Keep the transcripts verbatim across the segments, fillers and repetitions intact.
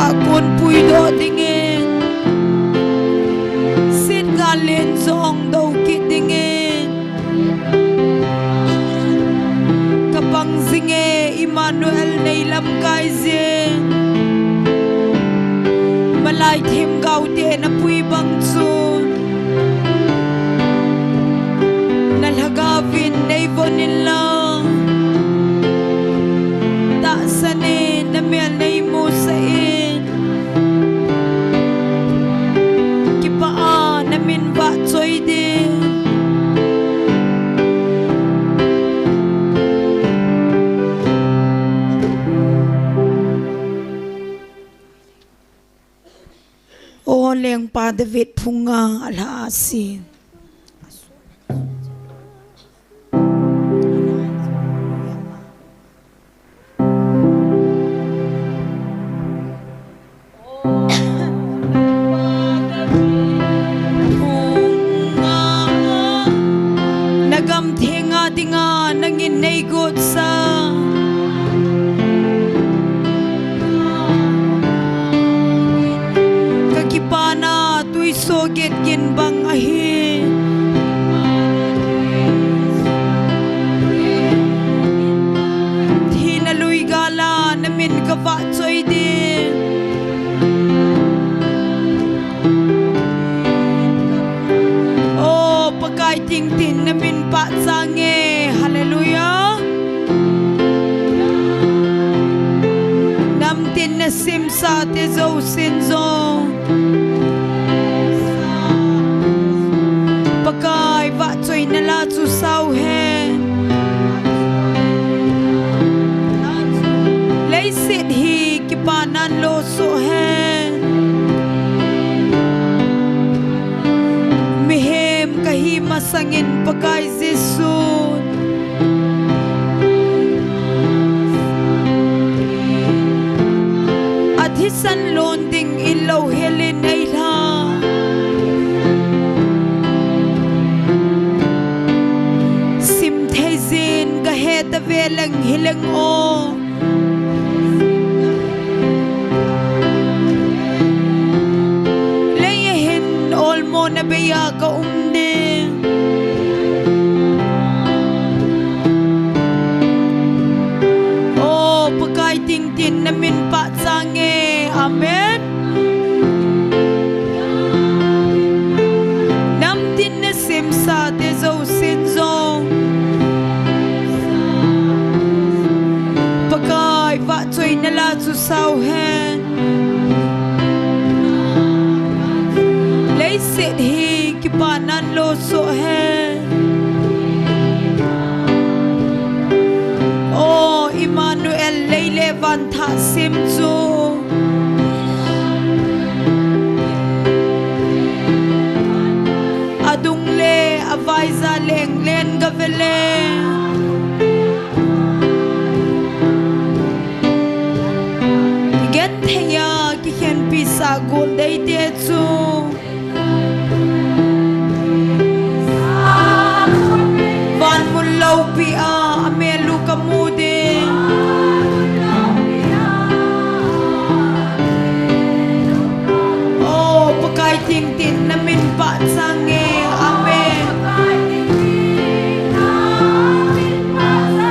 a kon puidoh dingin, sit ngal len jong do kit dingin, ka pang jing e, Emmanuel nei lamkai jing. Malai themgao te na pui bang chun, na lhagao vin nei von in lang, tahsan in na mel nei musah in, kipah a na min vahchoi ding. O lengpa David phunga alha asi. Phunga, na gam thenga dinga nangin nei gotsa. Ka kipana tuiso get gin bang ahi. Thina lui gala na min ka vahchoi ding. O Pakai, tingtin na min pachange. Hallelujah. Namtin na simsa te jousen jong, Pakai, vahchoina la chu sao hen. Leiset hi kipa nan lo soh hen. Mihem kahi masangin Pakai Jesu, athisan lon ding in louhel in eilha. Simthei jin kahet a ve leng hileng o. Lei a hin olmona bei a ka um ding. O Pakai, tingtin na min pachange. Amen. Namtin na simsa te jousen jong, Pakai, vahchoina la chu sao hen. Leiset hi kipa nan lo soh hen. O Emmanuel, lei le van thah sim chu, adung le avai ja leng len gave le, genthei a kikhenpi sah gol dei te chu, van mun loupi a amel u ka mu ding. O Pakai, tingtin na min pachange. Amen.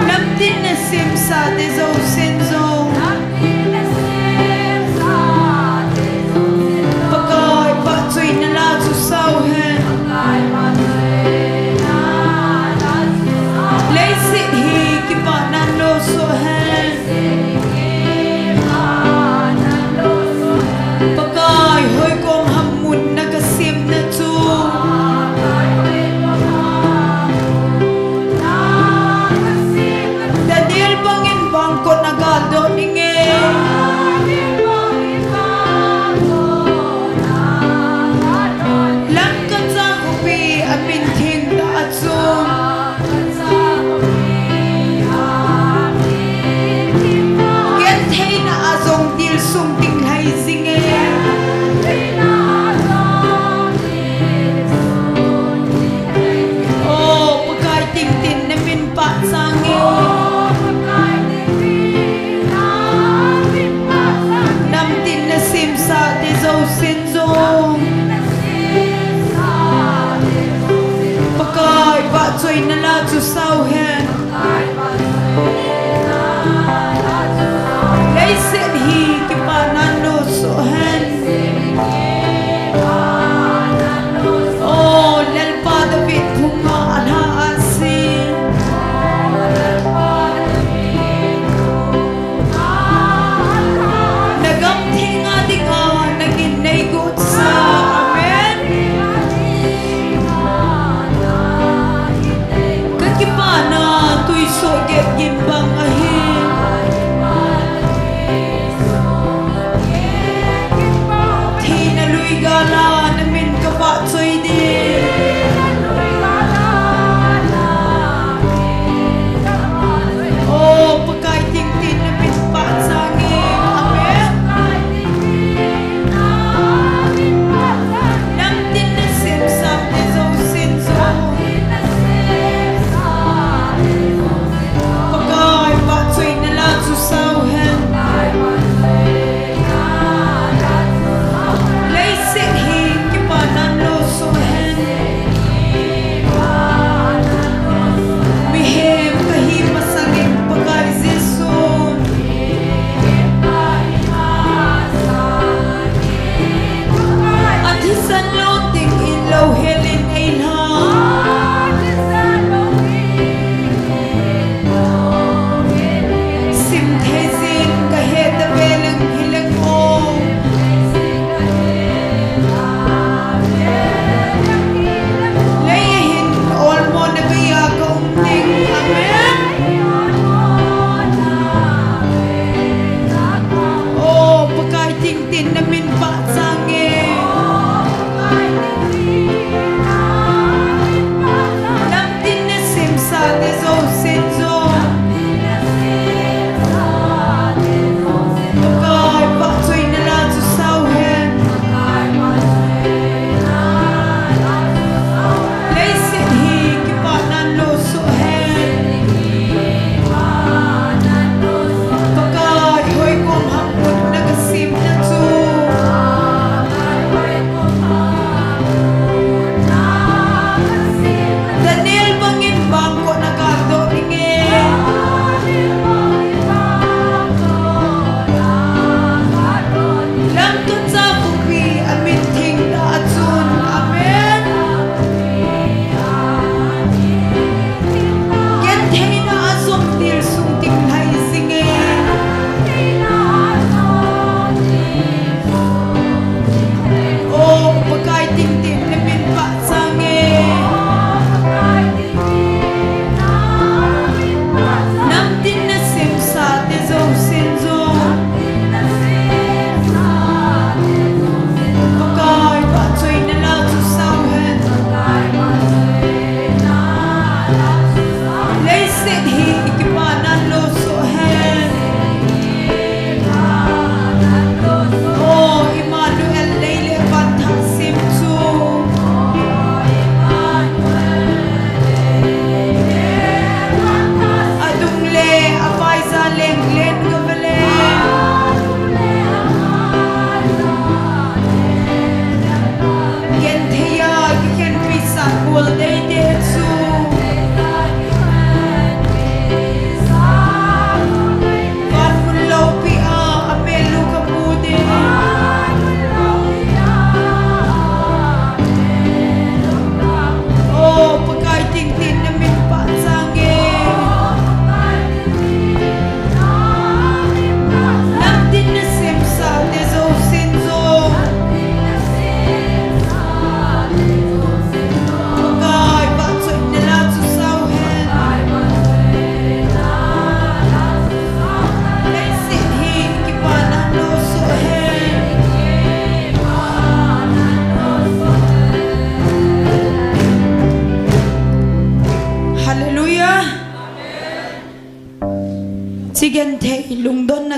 Namtin na simsa te jousen jong, Pakai, vahchoi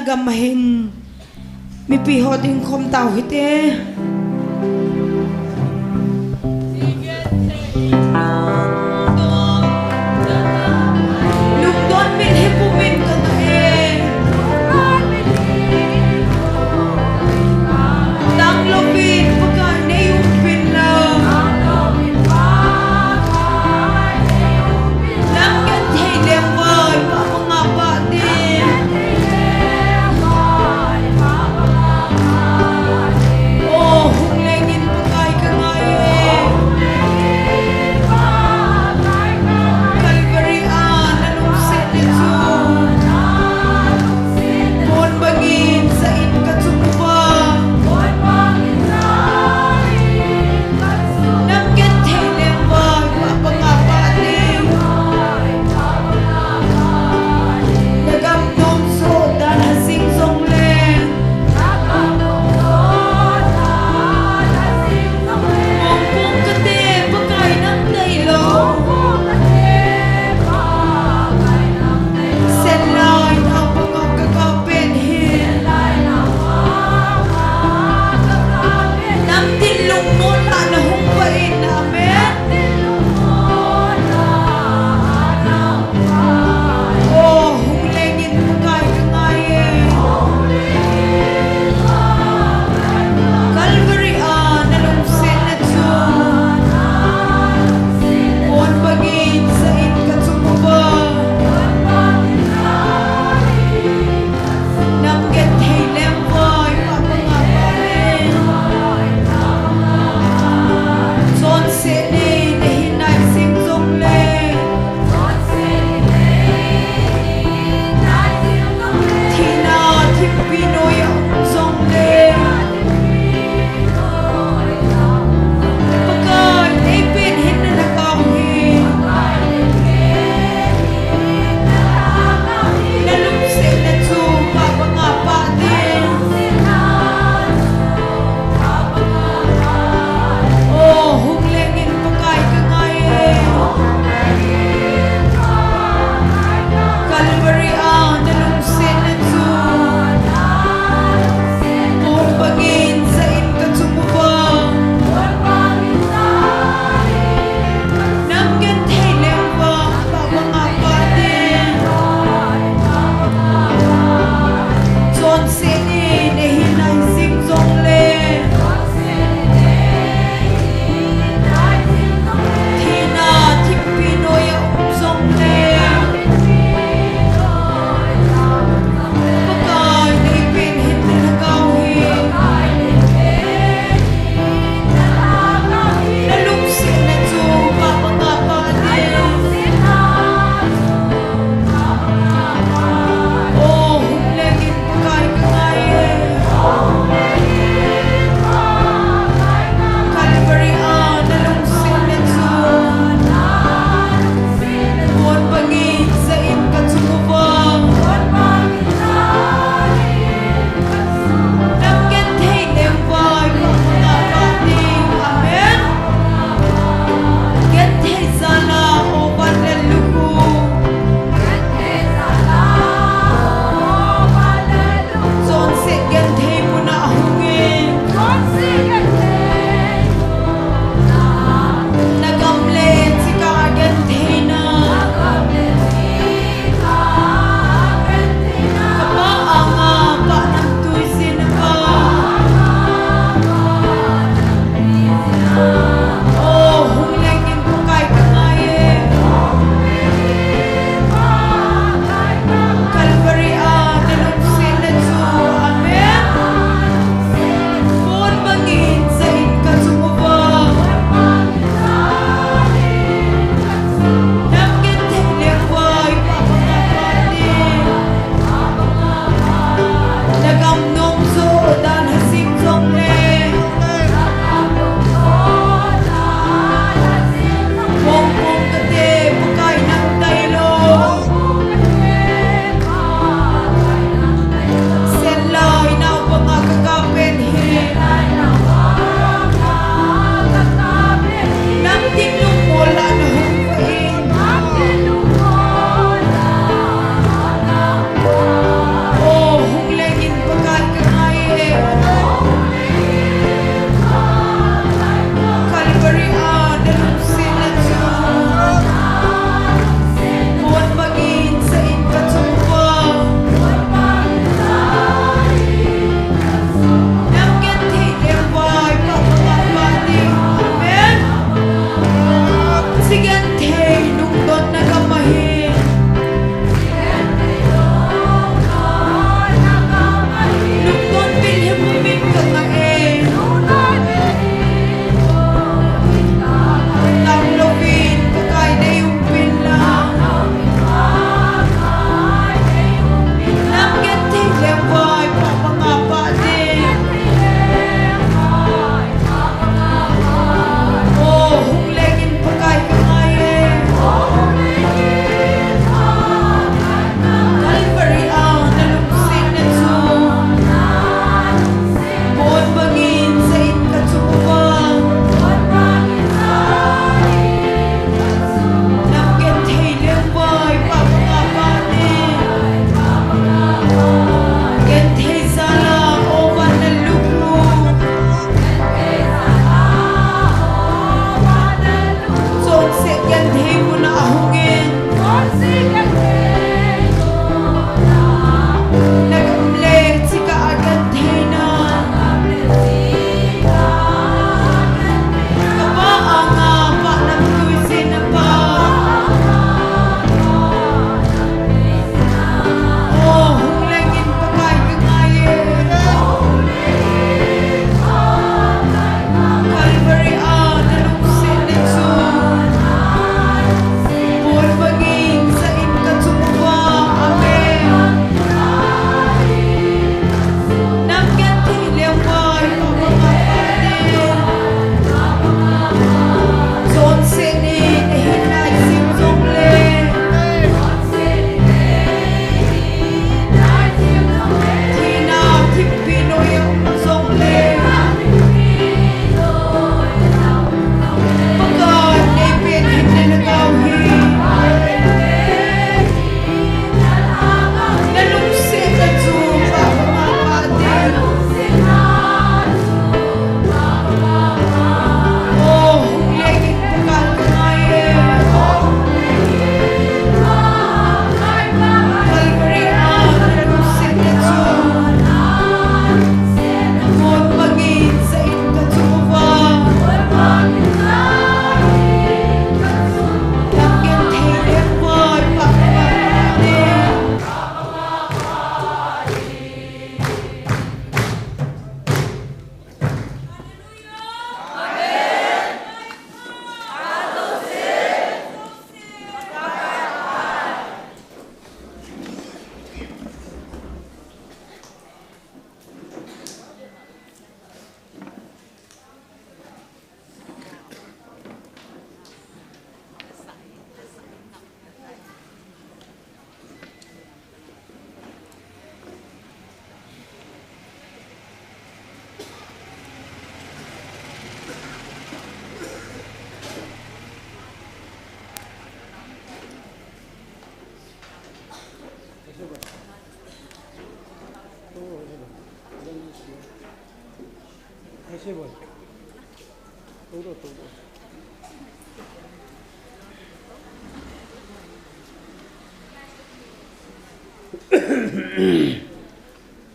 Gam ahin, mipi ho ding khom tau hite. Lungdon min hi pumin ka ta e. Tanglo min Pakai nei umpin lo. Lam genthei lengvai, pa manga pa te. Oh,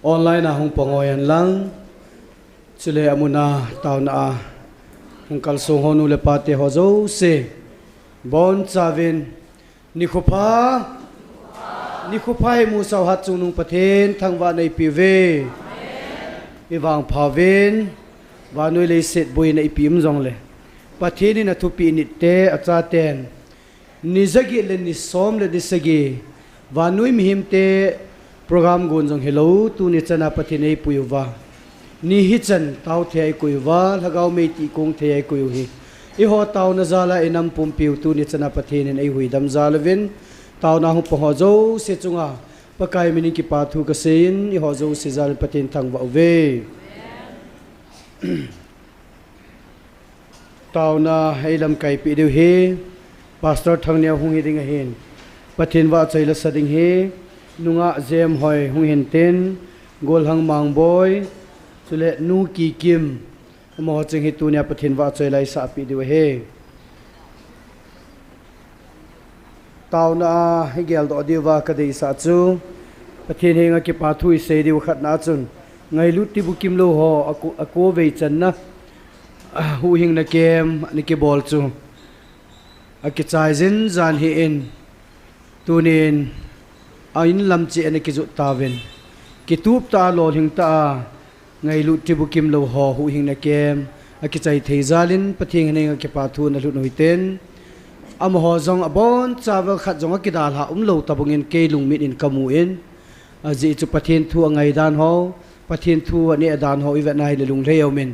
Online a hung pang hoi hen lang, chule amun a taona a hung kalsong ho nu le pa te ho jouse, bonchauvin, nikho pha, nikho pha, imusah u hatchungnung Pathen thangvahna ipe uve. Ivangpha uvin, vannoi leiset boina ipi um jongle, Pathen in athupeh nit te achaten, ni jaget le ni som le ni sagi, vannoi mihem te program gon jong hilou, tuni chan a Pathen in eipui uva, ni hichan tao thei a eikoi uva, lhagao mei tihkong thei a eikoi u hi, eiho taona jal a inam pumpi u tuni chan a Pathen in eihuhdam jal uvin, taona hung pang ho jouse chunga Pakai min in kipa thu kasei in, eiho jouse jal in Pathen thangvah uve. Taona eilamkai peh diu hi Pastor Thangneo hung hi ding ahin, Pathen vahchoi la sa ding hi Nungah Jemhoi hung hin tin, Golhang Mangboi, chule Nu Kikim, amaho cheng hi tunia Pathen vahchoi la isah peh diu ahi. Taona a igeldoh diuva kadeisah chu, Pathen henga kipa thu isei diu khatna a chun, ngailut tibukim lou ho a ko, a kovei channa, ah, huhhingna camp ana kibol chu akichai jin jan hi in, tunin a in lam cheh ana kijot tauvin, kitup tah a lolhing tah a ngailut tibukim lou ho huhhingna camp akichai thei jal in Pathen henga kipa thu ana lhut u hiten, amaho jong abonchauva khat jong akidalha umlou tabang in kei lungmin kamu in, ajeh chu Pathen thu angai dan ho, Pathen thu aneh dan ho ivet na hile lunglhai aumin,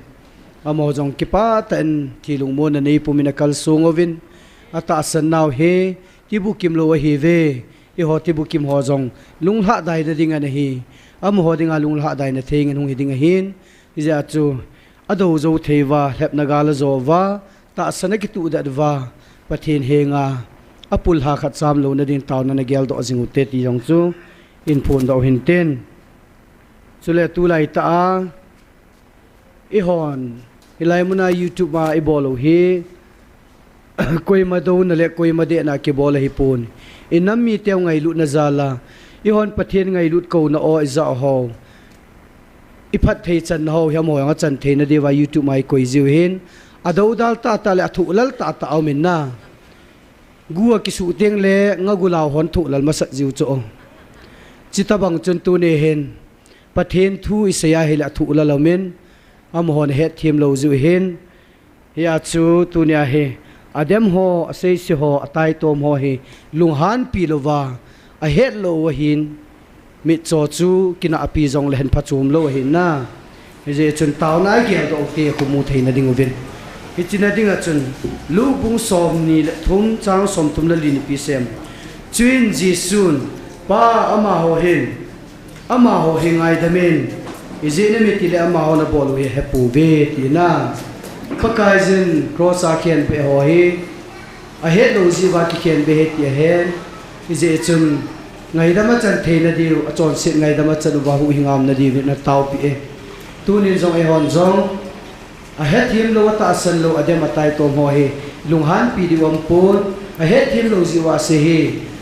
amaho jong kipah tah in thi lungmonna neipum in akalsong uvin, atahsan nau hi tibukim lou ahiuve, eiho tibukim ho jong lunglhadaina ding ana hi, amaho dinga lunglhadaina thei ngen hung hi ding ahin, hijeh a chu adou jou thei uva, lhepna gal ajo uva, tahsan akituhdet uva, Pathen henga apulha khat cham louna din taona nageldoh jing ute ti jong chu ihin phondoh u hintin. Chule tulai tah a eihon hilai muna YouTube a ibol u hi koima douna le koima dehna kibol ahipon, inam miteu ngailutna jal a eihon Pathen ngailut kouna o ijah ho, iphatthei channa ho hi amaho jong achan theina diuva YouTube a ikoi jiu hin, adoudal tahtah le athohlal tahtah aumin na. Gu akisuh tengle nga gulau hon thohlal masat jiu chu. Chutobang chun tuni hin Pathen thu isei a hile athohlal aumin, amahon ahetthem lou jiu hin, hia chu tunia hi adem ho, aseise ho, ataitom ho hi lunghanpi louva, ahet lou u ahin, mitcho chu kinahpi jongle hin phachom lou ahin na. Hijeh chun taona igeldoh u te khu mu theina ding uvin, hiche na dinga chun Luke bung somni le thum chang somthum le li nipi sem. Chuin Jesun, Pa, amaho hin, amaho hi ngaidamin, ijeh inem itile amaho nabol u hi ahepouve tina. Pakaiyin cross a khenbeh ho hi ahet lou jeh uva kikhenbeh ahi ti ahen, hijeh chun ngaidam achan theina diu, achonset ngaidam achan uva huhhing aumna diuvin ataopeh e. Tunin jong eihon jong ahetthem lou, atahsan lou, adem ataitom ho hi lunghanpi diu aumpon, ahetthem lou jeh uva asei hi.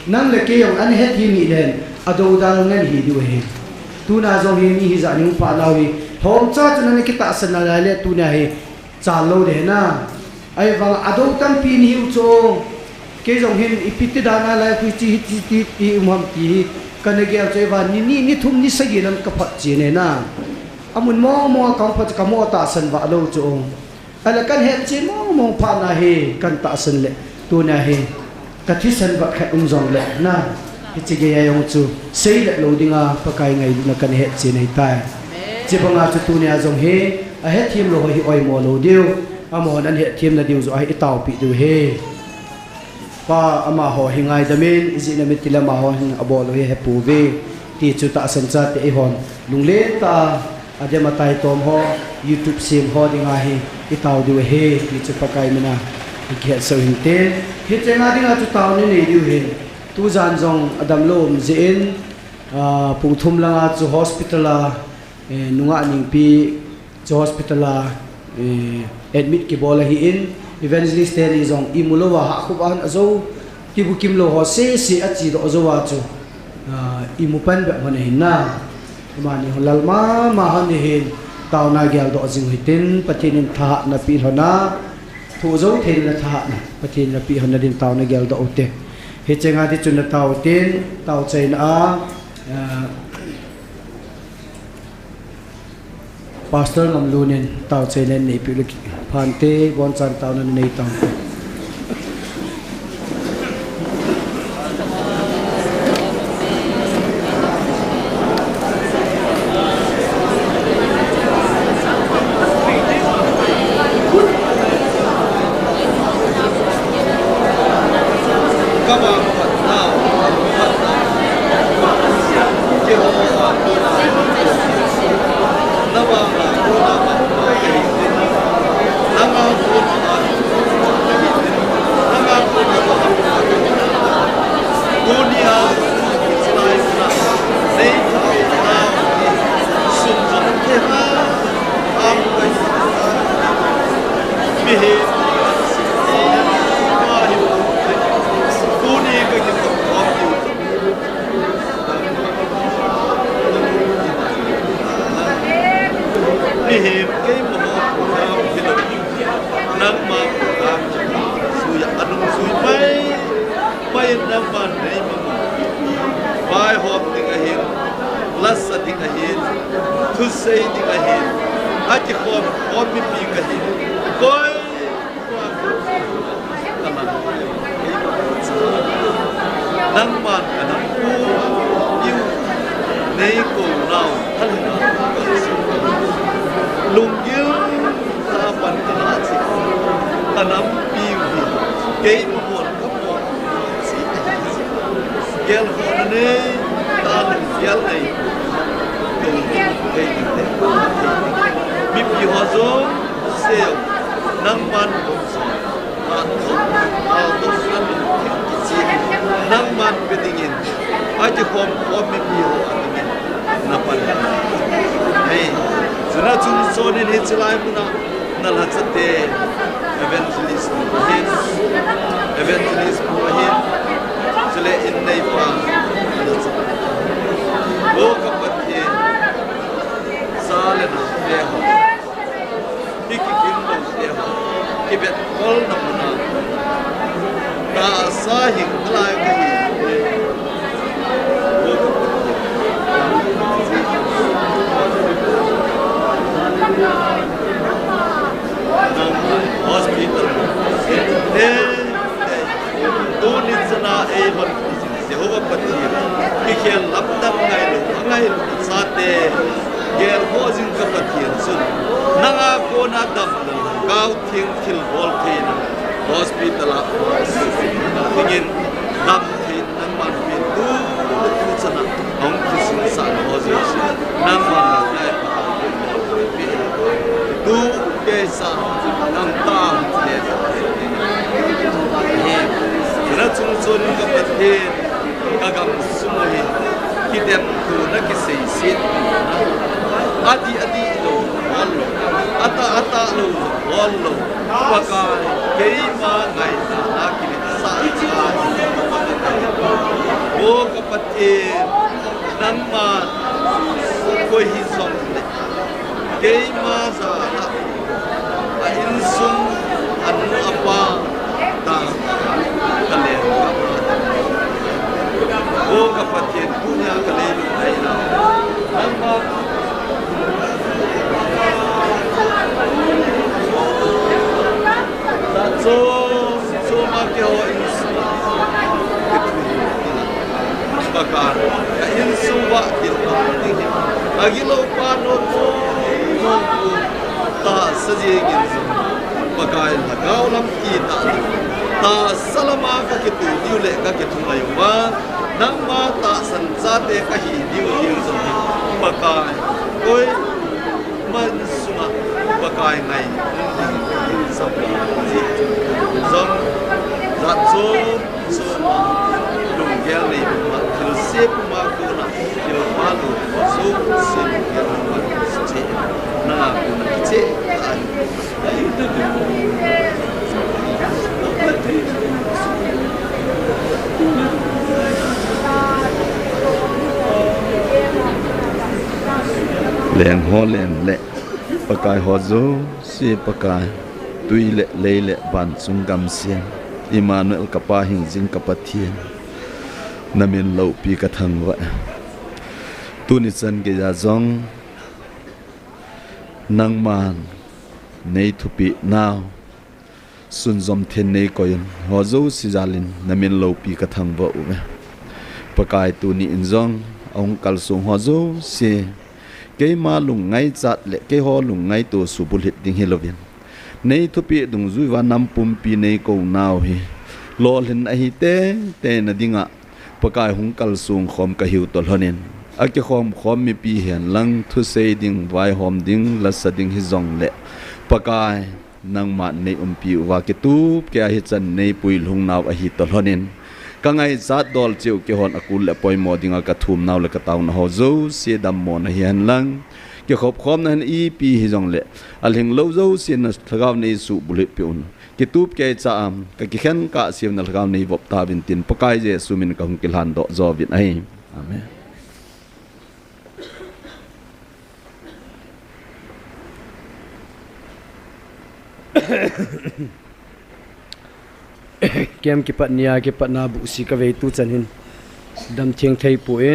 Nang le kei jong ana hetthem hih leh adoudal ngen hi diu ahi. Tuna jong hi mi hijat ni hung phat nau hi lhomcha chun ana kitahsan nalai le tunia hi chal lou ding ahi na. Ahivang adou tampi nahiu chu. Kei jong hin ipi ti dan a lai khu hiche, hiche ti, ti um ham ti hi kana gel chu, ahivang ni ni, ni thum ni sagi lam kaphat chen ahi na. Amun mong mong a kahung phat chu kamo tahsan vah lou chu. Ahile kahin hetchen mong mong phat na hi kahin tahsan le tunia hi kathisan vat khat um jongle na, hiche geiya jong chu seilet lou dinga Pakai ngailutna kahin hetchen ahitai. Chubanga chu tunia jong hi ahetthem lou ho hi oimo lou diu, amahon ana hetthemna diu joh ahi, itaopeh diu ahi. Pa, amaho hi ngaidamin, ijeh inem itile amaho hin abol u hi ahepouve, ti chu tahsan chate eihon lunglen tah a adem ataitom ho, YouTube sem ho dinga hi itao diu ahi, ti chu Pakai mina ikihetsah u hinte. Hichenga dinga chu taona inei diu ahin, tujan jong adamlou um jeh in, ah, pung thum langa chu hospital a, eh, nungah Ningpi chu hospital a Eh, admit kibol ahin, evangelist teni jong imu louva hahkhup a hon ajou, kibu kimlou ho sese achedoh jouva chu, ah, imu pan bep hon ahin na. Amani hon lal mama hon ahin, taona geldoh jing u hitin, Pathen in thahatna peh lhon a, thoh jou theina thahatna Pathen in apeh lhon na din taona geldoh u te. Hiche nga ti chun na tao tin, tao chaina a, ah, Pastor Ngamlun in tao chaina nei peh le phante, bonchan taona nei tao. Mihem, keima ho, nangma, sui a, anung sui mai, mai nangma nei mama. Vaihom ding ahin, lasa ding ahin, thusei ding ahin, akikhom khom mipi kahin. Koi Nangman kanam pu, iu, nei ko nau, thalhena, lunggil tah pan kana chi, kanam piu hi, keima hon kamu chi, gel hon nei, ta lunggil nei, ko, kei, mipi ho jong, seo, nangman ko, Nangman pe dingin, akikhom khom mipi ho a dingin, napan. Hei, chuna chungchon in hiche lai muna, nalhachate, evangelist pu ahin, evangelist pu ahin, chule inneipa, nalhachate. O ka Pathen, sa le nao te ho. Hiki kin lo te ho. Kibet kol na muna. Tahsa hing lai kahi. Hospital. Eh, eh. Tuni chana ei hon. Jehovah Pathen, kikhel lamdang ngailou, angailou chate, gel ho jing ka Pathen chun, nanga kona damna, gao theng thilbol theina, hospital a, dingin, dam thei nangman pen tu, tu chana, hung kising sa ho jing, nangman ngai pa, tu, Keisa, nang ta, he. Na chungchon ka Pathen, ka gamsung hi, kidem tu na kisei sit. Ati, ati lo, hol lo. Ata, ata lo, hol lo. Pakai, keima ngaina, na kinit sa, sa. O ka Pathen, nangma, koi hi jong le. Keima jal a, a insung, anu apa, ta, ka lengkap. O ka Pathen, tunia ka lengkap na. Nangma. Chom, chom a keiho insung. Pakai, ka insung uva kit ding. Agilou pa nom, nom, nom, tahsa jeng in jong. Pakai, lhagao lam kitah ding. Tahsa lama ka kitu diu le ka kithu ngai uva. Nangma tahsan chate kahi diu jeng jong. Pakai, oi. Man sunga Pakai ngai, sap ji, jong, jat chom, chom, lunggel nei puma, thilse puma kona, thil pha lu, so, se lunggel puma, che, na kona, che, ai. Leng ho leng le, Pakai ho jouse Pakai, tui le lei le van chung gam siam, Emmanuel ka Pa hing jing ka Pathen, na min loupi ka thangvah e. Tuni chan geiya jong nangman nei thupeh nau, sunjom then nei koi in, ho jouse jal in na min loupi ka thangvah uve. Pakai, tuni in jong ahung kalsong ho jouse, keima lung ngaichat le keiho lung ngaito subulhit ding hilouvin, nei thupeh dungjui uva nam pumpi nei kou nau hi lolhin ahi teitei na dinga Pakai, hung kalsong khom ka hiu toh lhon in, akikhom khom mipi hihen lang, thusei ding, vaihom ding, lasa ding hijongle, Pakai, nangman nei umpi uva kitup keiya hichan nei puilhung nau ahi toh lhon in, ka ngaichat dol cheh u, keihon akul le poimo dinga ka thum nau le ka tauna ho jouse dammona hihen lang, kikhop khomna hin ipi hijongle, alhinglou jouse na lhagao nei subulhit peh un. Kitup keiya cha am, ka kikhen kahse u na lhagao nei vop tauvin tin, Pakai Jesu min ka hung kilhan doh jo uvin ahi. Amen. Camp kipat nia kipatna buhsi ka vei tu chan hin, dam theng thei poi,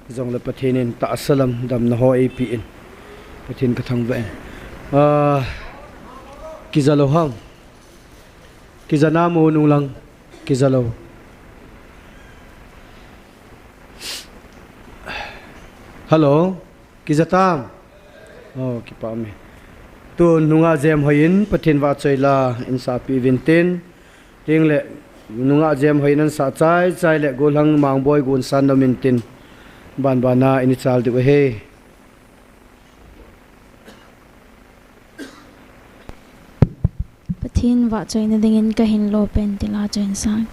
jongle Pathen in tahsa lam damna ho eipeh in, Pathen ka thangvah e. Ah, kija lou ham? Kija nam u nunglang, kija lou? Hello, kija tam? Oh, kipa me. Tun nungah jem hoi in Pathen vahchoi la in sapi uvin tin. Tin le, nungah jem hoi in an sah chai chai le, gollhang Mangboi gon san nom in tin, banbana in i chal diu ahi. Pathen vahchoina dingin ka hin lo pen ti la choi in sang.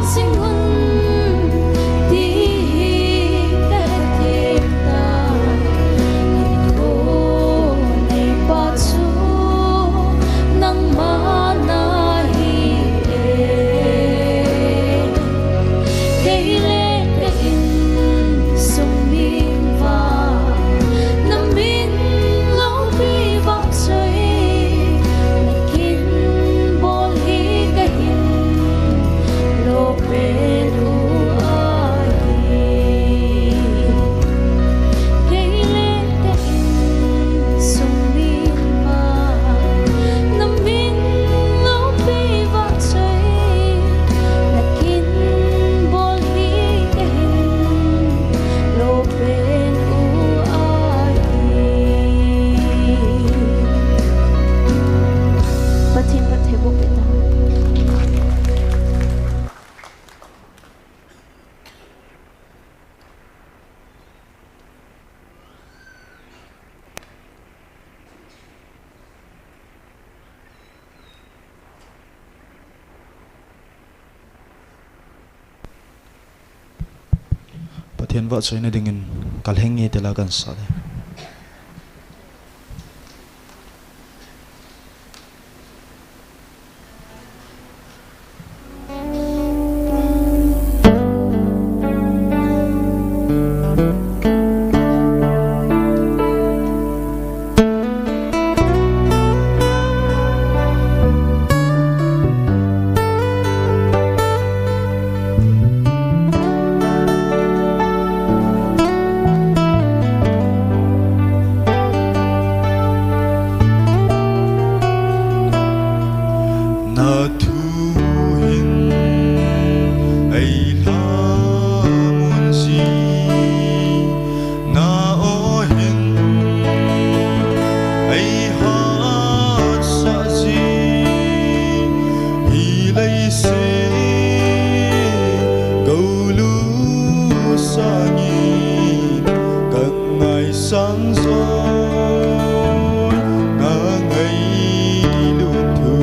Sing un ti hi ka het ta, hinkho neipa chu nangma na hi e. Kei le ka insung mivah, na min loupi vahchoi, na kin bol hi ka hin lo pen u ahi. Kei le ka insung mivah, na min loupi vahchoi, na kin bol hi ka hin lo pen u ahi. Pathen phattheiboh peh ta. Pathen vahchoina dingin kalheng nge tila kan sa le. Na thu hin ei lhamon ji, na aw hin ei hatsah ji, hi leiset golu sangin ka ngaisang joi, na ngailut thu.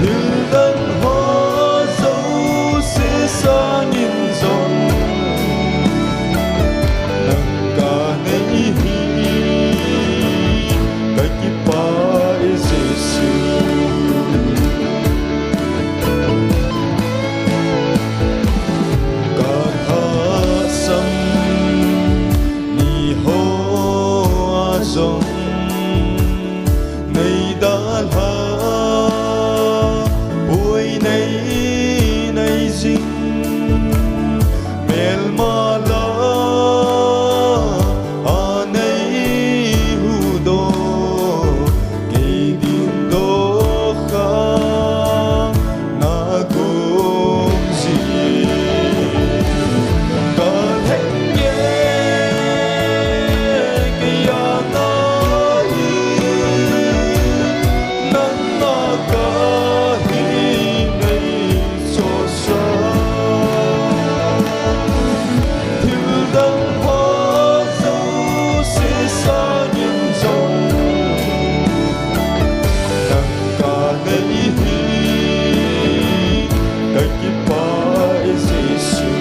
Thil dang ho jouse sangin jong nang ka nei hi, ka kipah e Jesu. Ka lhasam ni ho a jong nei dalha, poi nei nei jing, melma la a nei huhdoh, kei dingdoh kha na kum ji. Ka lheng nge kei a na hi, nang na ka hi nei sosa. Thil dang ho jouse sangin jong nang ka nei hi, ka kipah e Jesu.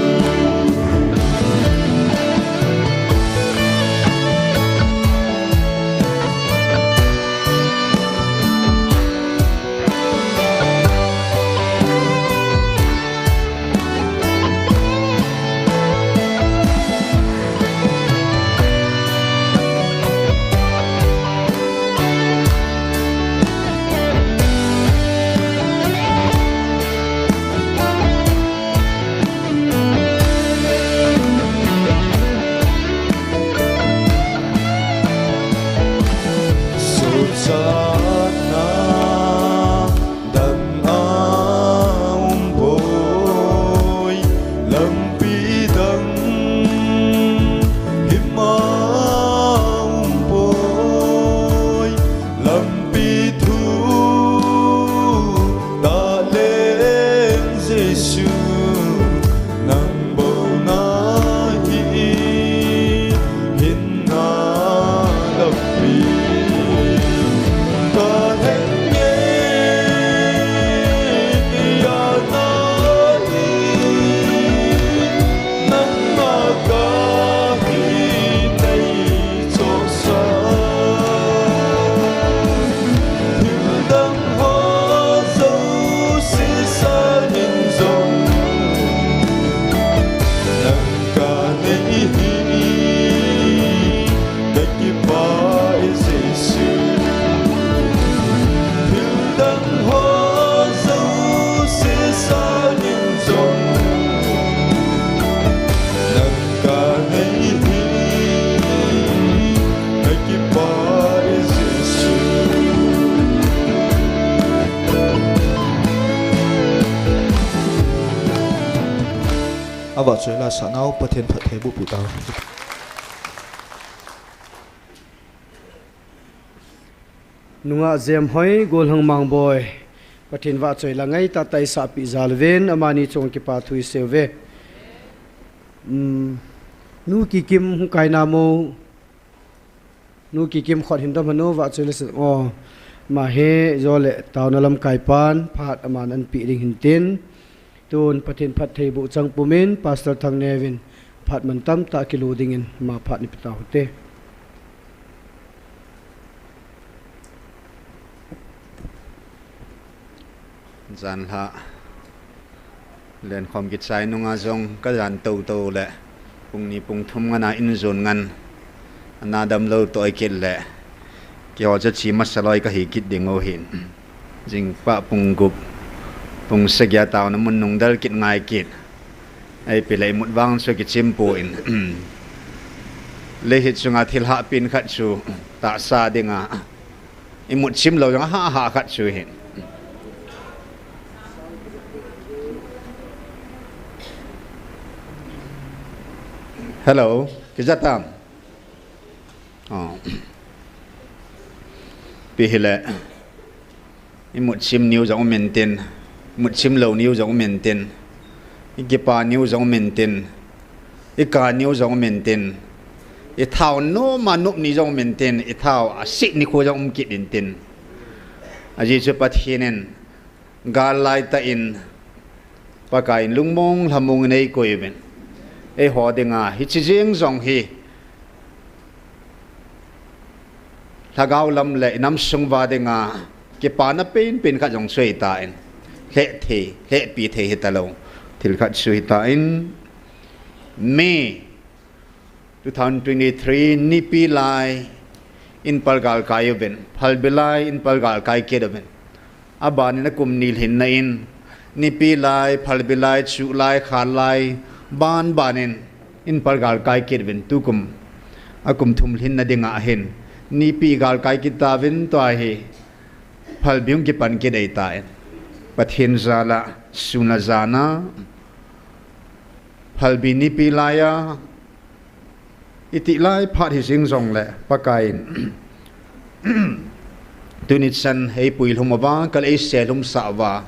Jesu, nang bou nahi, hinna lampi ka lheng ngei a nahi, nangma kahi nei chohsa. Thil dang ho jouse sangin jong nang kanei hi, kakipah e Jesu. Thil dang ho jouse sangin jong nang kanei hi, kakipah e Jesu. Avahchoi la sahnau Pathen phattheiboh peh tau. Nungah Jemhoi, Golhang Mangboi, Pathen vahchoi la ngaitah tah isahpeh jal uvin, amani chunga kipa thu isei uve. Um, Nu Kikim hung kai nam u, Nu Kikim khut hin dam hon, vahchoi la sa, o, ama hi, jole, taona lamkai pan, phat aman anapeh ding hintin. Tun Pathen phattheiboh chang pumin, Pastor Thangneo vin, phat mantam tah kilu dingin, ama phat nei peh tau hite. Janhi lenkhom kichai nunga jong kajan toutou le, pung ni pung thum ngan a injon ngan, ana damlou toh ikit le, keiho chu che masa loi kahi kit ding u hin. Jingkah pung gup, pung sagi a taona mun nung del kit ngai kit. Ipi le imut vang chu kichim poi. Leiset chunga thil hahpen khat chu tahsa dinga imut chim lou jong ahah hah khat chu hin. Hello, kija tam? O. Ipi hile, imut chim niu jong um intin, imut chim lou niu jong um intin, ikipah niu jong um intin, ikah niu jong um intin, ithao nom a nop ni jong um intin, ithao asih nikho jong um kit intin. Ajeh chu Pathen in gal laitah in Pakai in lungmong lhamong in eikoi uvin, eiho dinga hiche jeng jong hi lhagao lam le inam sung uva dinga kipana penpen khat jong chu ahitan, lheh thei, lhehpi thei hitalou thil khat chu ahitan, May two thousand twenty-three, nipi lai in palgal kai uvin, phalbi lai in palgal kai kit uvin. Abanin akum ni lhinna in, nipi lai, phalbi lai, chuh lai, khat lai, ban banin in palgal kai kit uvin, tukum akum thum lhinna dinga hin, nipi gal kai kit tauvin, tua hi phalbi hung kipan kit ahitan, Pathen jal a, sun a jan a, phalbi nipi lai a, itih lai phat hijeng jongle, Pakai in tuni chan eipui lhum uva, kal eiselhum sah uva,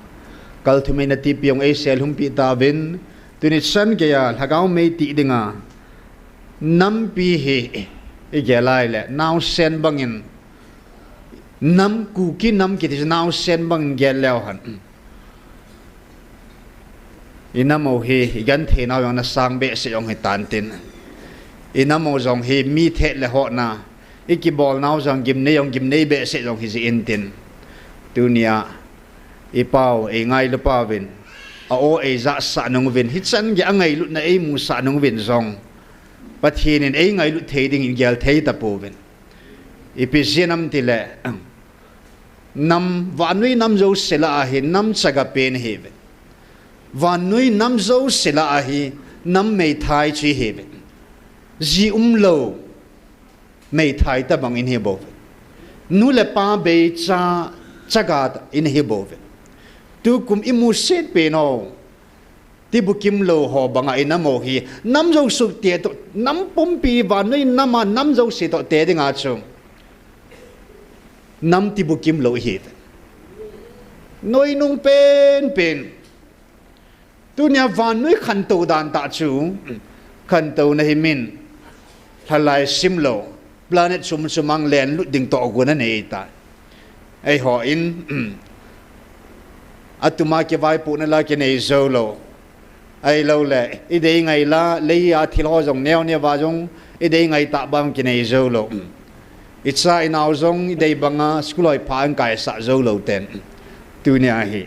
kal thum eina tipi jong eiselhum peh tauvin, tuni chan geiya lhagao mei tih dinga nampi hi igel a ahile, naosen bangin, nam, Kuki nam kiti chu naosen bangin gel leu hen, inam u hi igenthei nau jong nasang behseh jong hitan tin, inam u jong hi mi thet le hotna, ikibolnau jong gimnei jong gimnei behseh jong hijeh in tin, tunia ipau eingailu pauvin, a-o eijahsah nung uvin, hichan gei angailutna eimusah nung uvin jong, Pathen in eingailut thei dingin gel thei tapouvin. Ipi jeh ham itile, nam, vannoi nam jouse lah a hi nam chaga pen ahiuve. Vannoi nam jouse lah a hi nam meithai chu ahiuve. Ji umlou meithai tobang in ahibouve. Nu le pa beicha chaga in ahibouve. Tukum imusit pen u, tibukim lou ho banga inam u hi, nam jouse te toh, nam pumpi vannoi nam a nam jouse toh te dinga chu nam tibukim lou ahiuve. Noinung penpen, Tunia vannoi khantou dan tah chu, khantou na hi min, lhalai simlou, planet sum sum ang lenlut ding toh gon anei tai. Eihon, atuma kivaipohna la kinei joulou. Ahilouleh, idei ngai la, leiya thil ho jong neo neo va jong, idei ngai tah bang kinei joulou. Icha inao jong, idei banga, school hoi pha ang kaisah joulou ten. Tunia hi.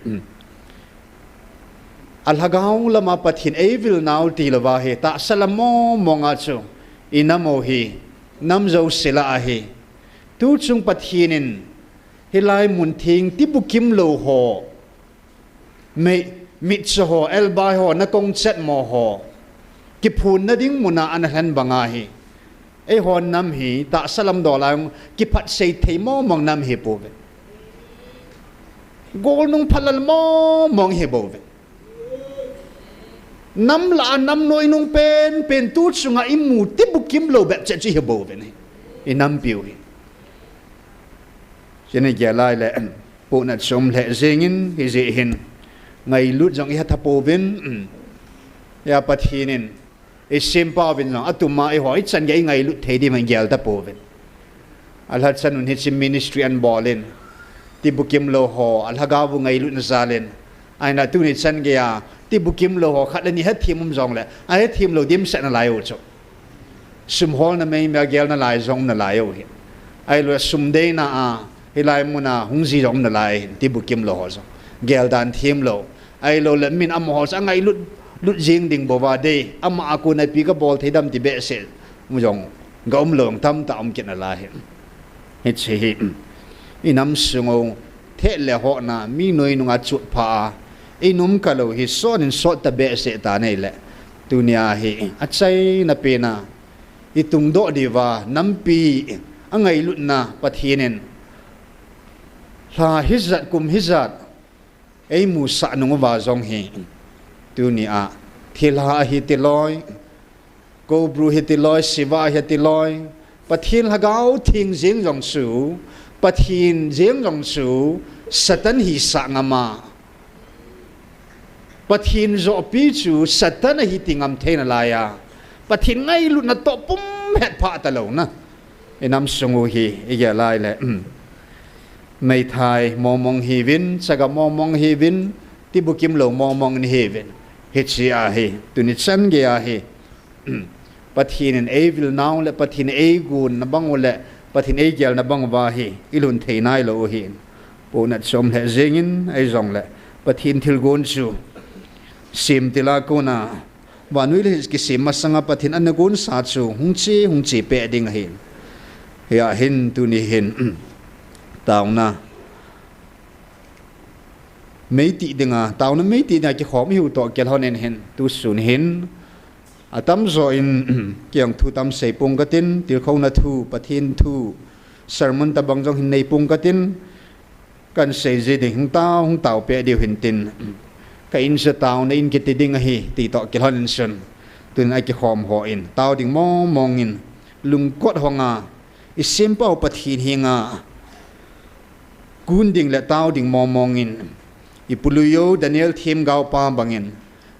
Alhagao lama Pathen eivil nau tilouva hi, tahsa lam mong monga chu, inam u hi, nam jouse lah ahi. Tuchung Pathen in, hilai mun theng tibukim lou ho, mei, mitcho ho, elbai ho, nakong chet mo ho, kiphunna ding muna ana lhen banga hi. Eihon nam hi, tahsa lam dola, kiphatsei thei mong mong nam hi pouve. Golnung phalal mong mong hi bouve. Nam lah a nam noi nung pen, pen tuchunga imu tibukim lou bep chet chu hi bouve ne. Inampiu hi. Chini gel lai le, pohnat chom lheh jengin, hijeh hin. Ngailut jong iha tha pouvin, hia Pathen in, isempau vin jong, atuma eiho, ichan gei ingailut thei diuvin gel ta pouvin. Alhachan un hiche ministry anbol in, tibukim lou ho, alhagao u ngailutna jal in. Ahina tuni chan geiya, tibukim lou ho, khat le ni hethem um jongle, ahethem lou dimset nalai u chu. Sum holna mei mei a gel nalai jong um nalai u hi. Ahilou sum deina a, hilai muna hung ji jong um nalai hin, tibukim lou ho jong. Gel dan them lou. Ahilouleh min amaho chu angailut, lut jing ding bouva dei. Ama a kona ipi kabol thei dem ti behseh. Mu jong, ga um lou tamtah um kit nalai hin. Hiche hi, inam sung u, theh le hohna, mi noi nunga chutpha a, inum kalou hi, sot in sot ta behseh ta nei le. Tunia hi, achaina pena, itungdoh diuva, nampi, angailutna, Pathen in, lha hijat, kum hijat, eimusah nung uva jong hi, tunia, thilha ahi tiloi, Koubru hi tiloi, Siva hi tiloi. Pathen Lhagao Theng jeng jong chu, Pathen jeng jong chu, Satan hisah ngam a. Pathen jopi chu, Satan ahi ti ngam thei nalai a. Pathen ngailutna toh pum het phah talou na. Inam sung u hi, igel lai le. Meithai mong mong hiuvin, chaga mong mong hiuvin, tibukim lou mong mong in hiuvin. Hiche ahi, tuni chan geiya hi. Pathen in eivil nau le, Pathen in eigon na bang u le, Pathen in eigel na bang uva hi, ilhun thei nailou u hi. Pohnat chom lheh jengin, eijongle, Pathen thilgon chu, semtil a kona, vannoi le lhahsam kisem masanga Pathen in ana gonsa chu, hung che, hung che peh ding ahi. Hia hin, tuni hin, taona. Meiti dinga, taona meiti dinga kikhom ihiu toh kilhon in hin, tusun hin, atamjo in, kei jong thu tam sei pong katin, tilkhouna thu, Pathen thu, sermon tabang jong hin nei pong katin, kan sei ji ding hung tao, hung tao peh diu hin tin, ka in sa taona in kiti ding ahi, ti toh kilhon in sun, tun akikhom ho in, tao ding mong mong in, lungkot honga, isempau Pathen henga, kun ding le tao ding mong mong in, ipului u Daniel themgao pa bangin,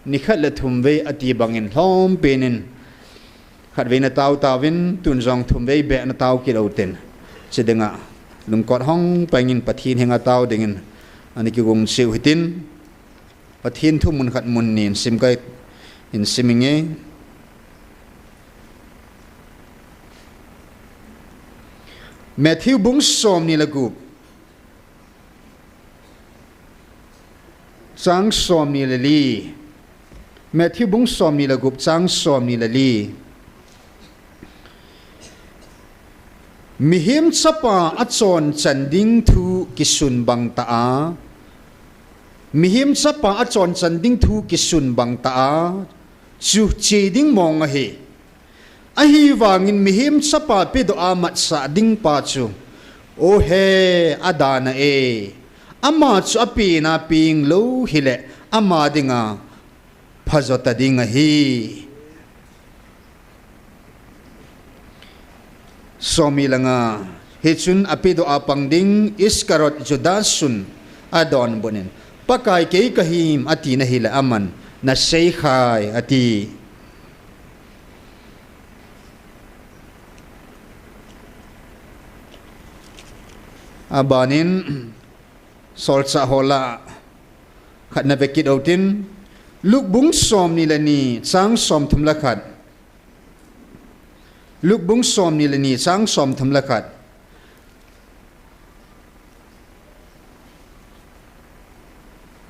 nikhat le thum vei ati bangin, lhom pen in, khatvei na tao tauvin, tun jong thum vei beh na tao kit u tin, chi dinga, lungkot hong peng in Pathen henga tao dingin, ana kigon cheh u hitin, Pathen thu mun khat mun ni in sim ka, in sim inge. Matthew bung somni le gup. Chang somni le li. Matthew bung somni le gup chang somni le li. Mihem chapa achonchan ding thu kisun bang ta a. Mihem chapa achonchan ding thu kisun bang ta a. Chu che ding mong ahi. Ahivangin mihem chapa pedoh a matsah ding pa chu, o he, adana e. Ama chu apena peng lou hile, ama dinga phajo ta ding ahi. Somni le nga, hichun apedoh a pang ding Iscariot Judas chun adonbut in, Pakai kei kahim, ati na hile aman, nasei khai ati. Abanin, Solchah ho lah khat nave kit utin, Luke bung somni le ni, chang somthum le khat. Luke bung somni le ni, chang somthum le khat.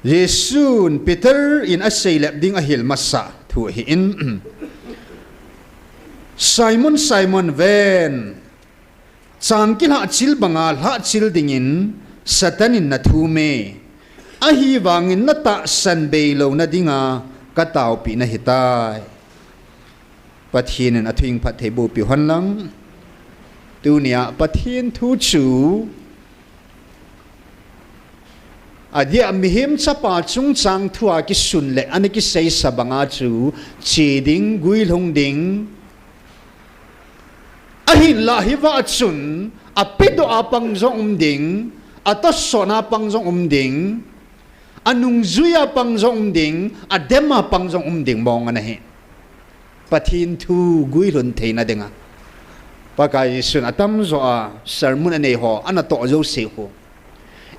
Jesun Peter in aseilep ding ahil masa thu ahin, Simon, Simon, ven, chang kilhahchil banga lhahchil dingin Satan in nathum e. Ahivangin natahsan beilouna dinga kataopeh nahitai. Pathen in athu phatthei boh peh hen lang. Tunia Pathen thu chu, adeh a mihem chapa chungchang thua kisun le ana kiseisa banga chu, che ding, guilhung ding. Ahinlah hiva chun, apedoh a pang jong um ding, atosot a pang jong um ding, anungjui a pang jong um ding, adem a pang jong um ding mong ana hi. Pathen thu guilhun theina dinga, Pakai Jesun atamjo a sermon anei ho, ana toh jouse ho.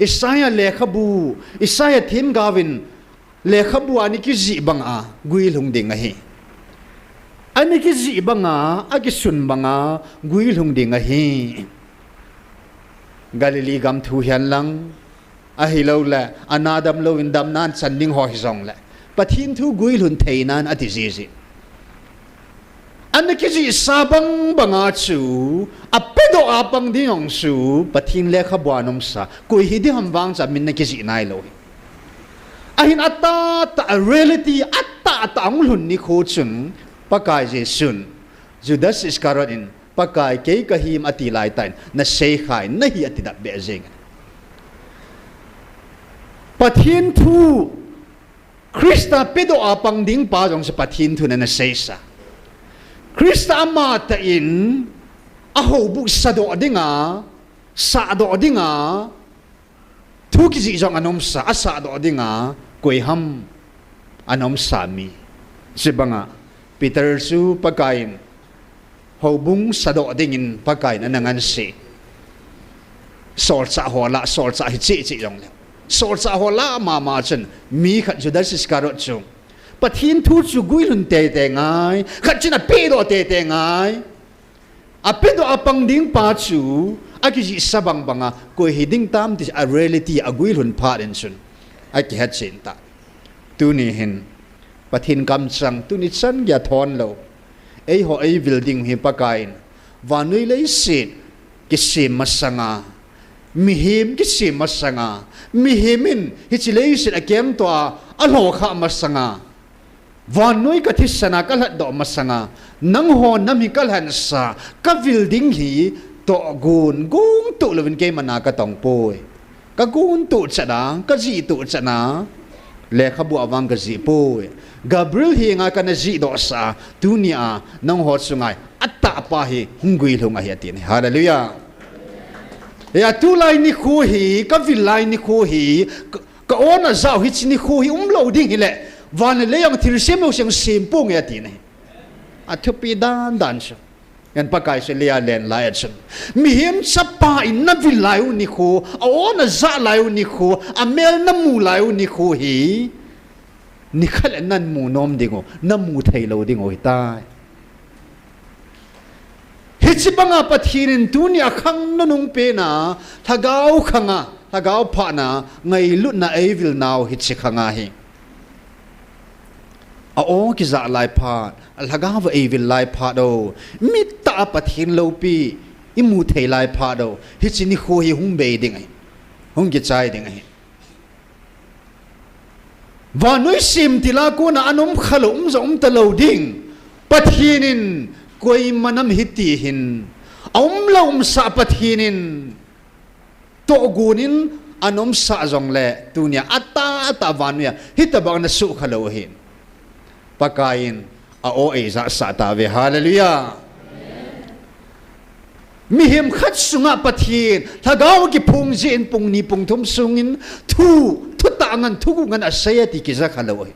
Isaiah lekhabu, Isaiah themgaovin lekhabu a ana kijih banga guilhung ding ahi. Ana kijih banga, akisun banga guilhung ding ahi. Galilee gam thu hihen lang, ahilouleh, ana damlouvin damna chan ding ho hijongleh, Pathen thu guilhun theinan ati jiji. Ana kijihsa bang banga chu, apedoh a pang ding jong chu, Pathen lekhabu a ana umsa, koi hiding ham vang chu amin ana kijih nailou hi. Ahin atahtah a reality, atahtah a ahung lhun nikho chun, Pakai Jesun, Judas Iscariot in, Pakai, kei kahi em ati laitah in, nasei khai nahi ati dap beh jeng. Pathen thu, Christa pedoh a pang ding pa jong chu Pathen thu ana seisa. Christa amatah in, ahoubung sadoh dinga, sahdoh dinga, thu kijih jong ana umsa, asahdoh dinga, koi ham ana umsa mi. Chubanga, Peter chu Pakai in, houbung sadoh dingin Pakai in ana ngansei. Solchah ho lah, solchah hi cheh cheh jongleh, solchah ho lah mama chun, mi khat Judas Iscariot chu, Pathen thu chu guilhun teitei ngai, khat chun apedoh teitei ngai. Apedoh a pang ding pa chu, akijihsa bang banga, koi hiding tam ti a reality aguilhun phat in chun, akihetchen tai. Tuni hin, Pathen kamchang, tuni chan geiya thon lou, eiho eivil ding hi Pakai in, vannoi leiset kisem masanga, mihem kisem masanga, mihem in hiche leiset akemtoh a, alhokhah masanga, vannoi kathisan a kalhatdoh masanga, nangho nam hi kalhansa, kavil ding hi tohgon, gongtoh louvin keiman a katong poi. Kagontoh chan a, kajihtoh chan a, lekhabu a vang kajih poi. Gabriel henga kana jihdohsah a, tunia nangho chunga atahpa hi hung guilhung ahi atin. Hallelujah. Hia tulai nikho hi, kavil lai nikho hi, ka, ka-on a jao hiche nikho hi umlou ding hileh, van le lei jong thilsem jouse jong sem ponge atin ahi. Athupi dan dan chu. Hia Pakai chu leiya alen lai a chun, mihem chapa in navil lai u nikho, a-on a jah lai u nikho, amel namu lai u nikho hi, nikhat le namu nom dingu, namu theilou dingu hitai. Hiche banga Pathen in tunia khang nunung pena, lhagao khanga, lhagao phatna, ngailutna eivilnau hiche khanga hi, a-o kijah lai phat, alhagao eivil lai phat u, mittah a Pathen loupi imu thei lai phat u, hiche nikho hi hung bei ding ahi, hung kichai ding ahi. Vannoi semtila kona ana um khalou, um jong um talou ding. Pathen in koima nam hiti hin, aumlou umsah Pathen in tohgon in ana umsah jongle, tunia atahtah vannoiya hitobang ana suhkha lou ahin, Pakai in a-o eijahsah tauve. Hallelujah. Mihem khat sunga Pathen lhagao kiphong jeh in pung ni pung thum sungin thu, thutah ngan, thuguh ngan asei e ti kijakha lou ahi.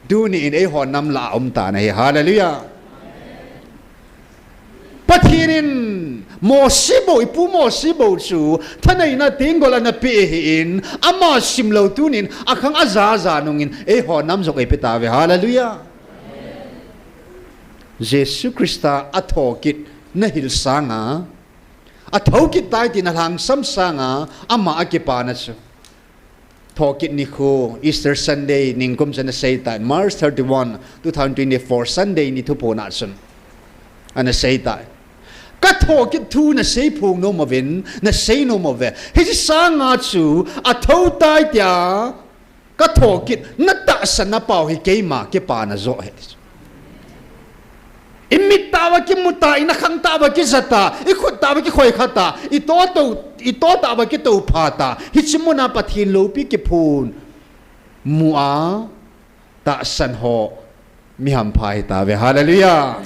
Tuni in eiho nam lah a um tan ahi. Hallelujah. Pathen in Mosi bou, ipu Mosi bou chu thaneina tenggol ana pe ahin, ama simlou tunin akhang ajaja nungin eiho nam jong eipe tauve. Hallelujah. Jesu Christa athokit na hil sanga, athokit tai tina lhangsam sanga ama akipana chu thokit nikho, Easter Sunday ningkum chu ana seitai, March thirty-one, two thousand twenty-four, Sunday ni thuphon a chun ana seitai. Kathokit thu nasei phong nom uvin, nasei nom uve. Hiche sanga chu atho tai tia kathokit, natahsan napao hi keima kipana joh ahi. Imit tah uva kimu ta, inakhang tah uva kija ta, ikhut tah uva kikhoi kha ta, ito tah uva kitoh pha ta, hiche muna Pathen loupi kiphon mu a tahsan ho mi hampha hitauve. Hallelujah.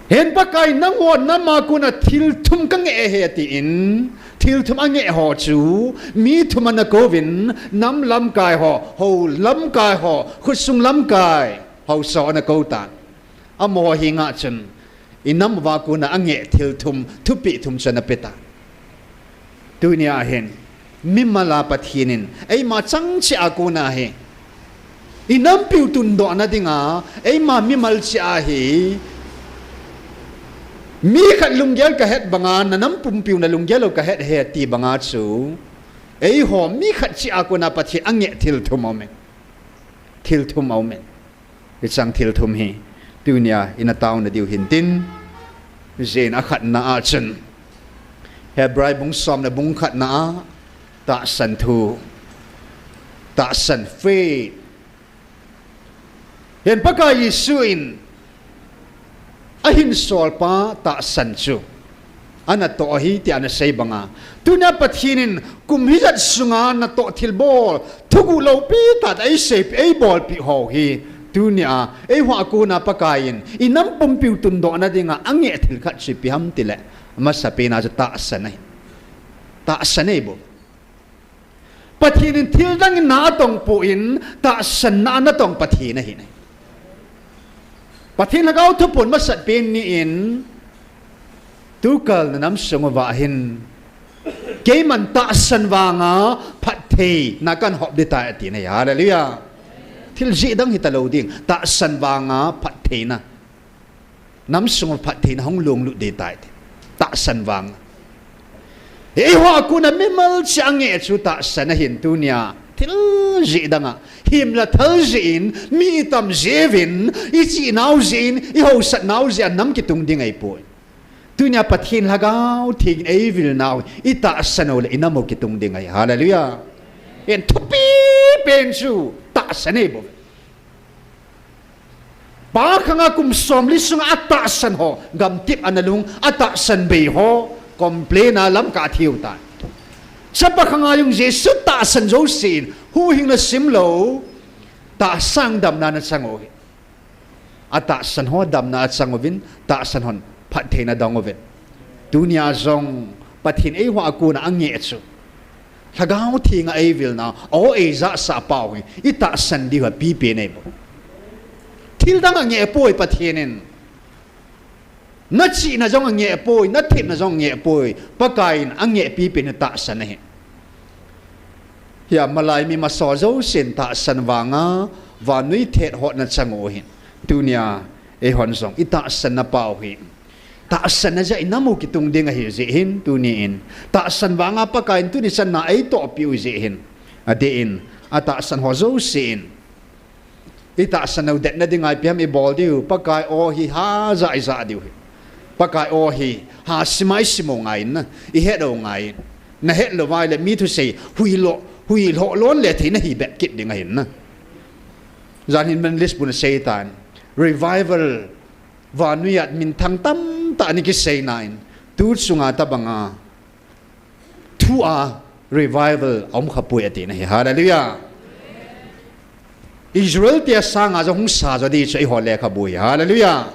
Hin Pakai, nangho nama kona thil thum kangeh ahi atin, thil thum angeh ho chu mi thum ana kouvin, nam lamkai ho, hou lamkai ho, khutsung lamkai ho chu ana kou tan. Amaho henga chun inam uva kona angeh thil thum, thupeh thum chu ana pe tan. Tunia hin mimal a Pathen in eima chang cheh a kona hi, inampiu tundohna dinga eima mimal cheh a hi, mi khat lunggel kahet banga nanam pumpiu nalunggel u kahet ahi ti banga chu, eiho mi khat cheh a kona Pathen angeh thil thum aume. Thil thum aume. Hicheng thil thum hi tunia ina taona diu hintin, hijeh in akhatna a chun Hebrai bung somna bung khatna a tahsan thu, tahsan, faith. Hin Pakai Jesu in ahinsolpa tahsan chu anatoh ahi tia anasei banga, tunia Pathen in kum hijat sunga natoh thilbol, thuguh loupi tah a eiseipeh, eibolpeh ho hi, tunia eiho a kona Pakai in inam pumpiu tundohna dinga angeh thil khat chu ipi ham tile, amasapena chu tahsan ahi. Tahsan ahi bou. Pathen in thildang in na atongpoi, tahsan na a natong Pathen ahi. Pathen Lhagao Thuphon masat pen ni in, tukal nanam sung uva hin keiman tahsan vanga phattheina kahop ding tai ati ahi. Hallelujah. Thil jeh dang hitalou ding, tahsan vanga phattheina. Nam sung phattheina hung lunglut ding tai ti. Tahsan vang. Eiho a kona mimal cheh a angeh chu tahsan ahin, tunia thil jeh danga himla thal jeh in, mi itam jeh uvin, ichihnau jeh in, ihaosatnau jeh a nam kitung ding ahipoi. Tunia Pathen Lhagao Theng in eivilnau, itahsan u le inam u kitung ding ahi. Hallelujah. Hin thupi pen chu tahsan ahi bou. Pa khanga kum somli sunga atahsan ho, gamtip ana lhung, atahsan bei ho, complain a lamkah a thiu tai. Chapa khanga jong Jesu tahsan jousen, huhhingna simlou, tahsan damna ana chang u ahi. Atahsan ho damna achang uvin, tahsan hon phattheina adong uvin. Tunia jong Pathen eiho a kona angeh chu Lhagao Theng a eivilna, aw eijahsah pau hi, itahsan diu hi apipen ahi bou. Thildang angeh poi Pathen in. Nachihna jong angeh poi, nathepna jong angeh poi. Pakai in angeh pipen hi tahsan ahi. Hia malai mi masa jousen tahsan vanga vannoi thet hotna chang u ahi. Tunia eihon jong itahsan napau hi, tahsan na jeh a inam u kitung ding ahi jeh hin, tuni in tahsan vanga Pakai in tuni chan na eitohpeh u jeh hin, adeh in atahsan ho jousen itahsan u detna dinga ipi ham ibol diu, Pakai aw hi hajah ijah diu hi. Pakai aw hi hasim a isim u ngai in, ihet u ngai in. Nahet lou vai le mi thusei huhlo, huhlo lon le thei nahi bep kit ding ahin. Jan hin evangelist pun aseitan, revival vannoi a minthang tamtah ana kiseina in, tu chunga tobanga thu a revival aum khapoi atina ahi. Hallelujah. Israel te sanga jong hung sa jo ding chu eiho lekhabu hi. Hallelujah.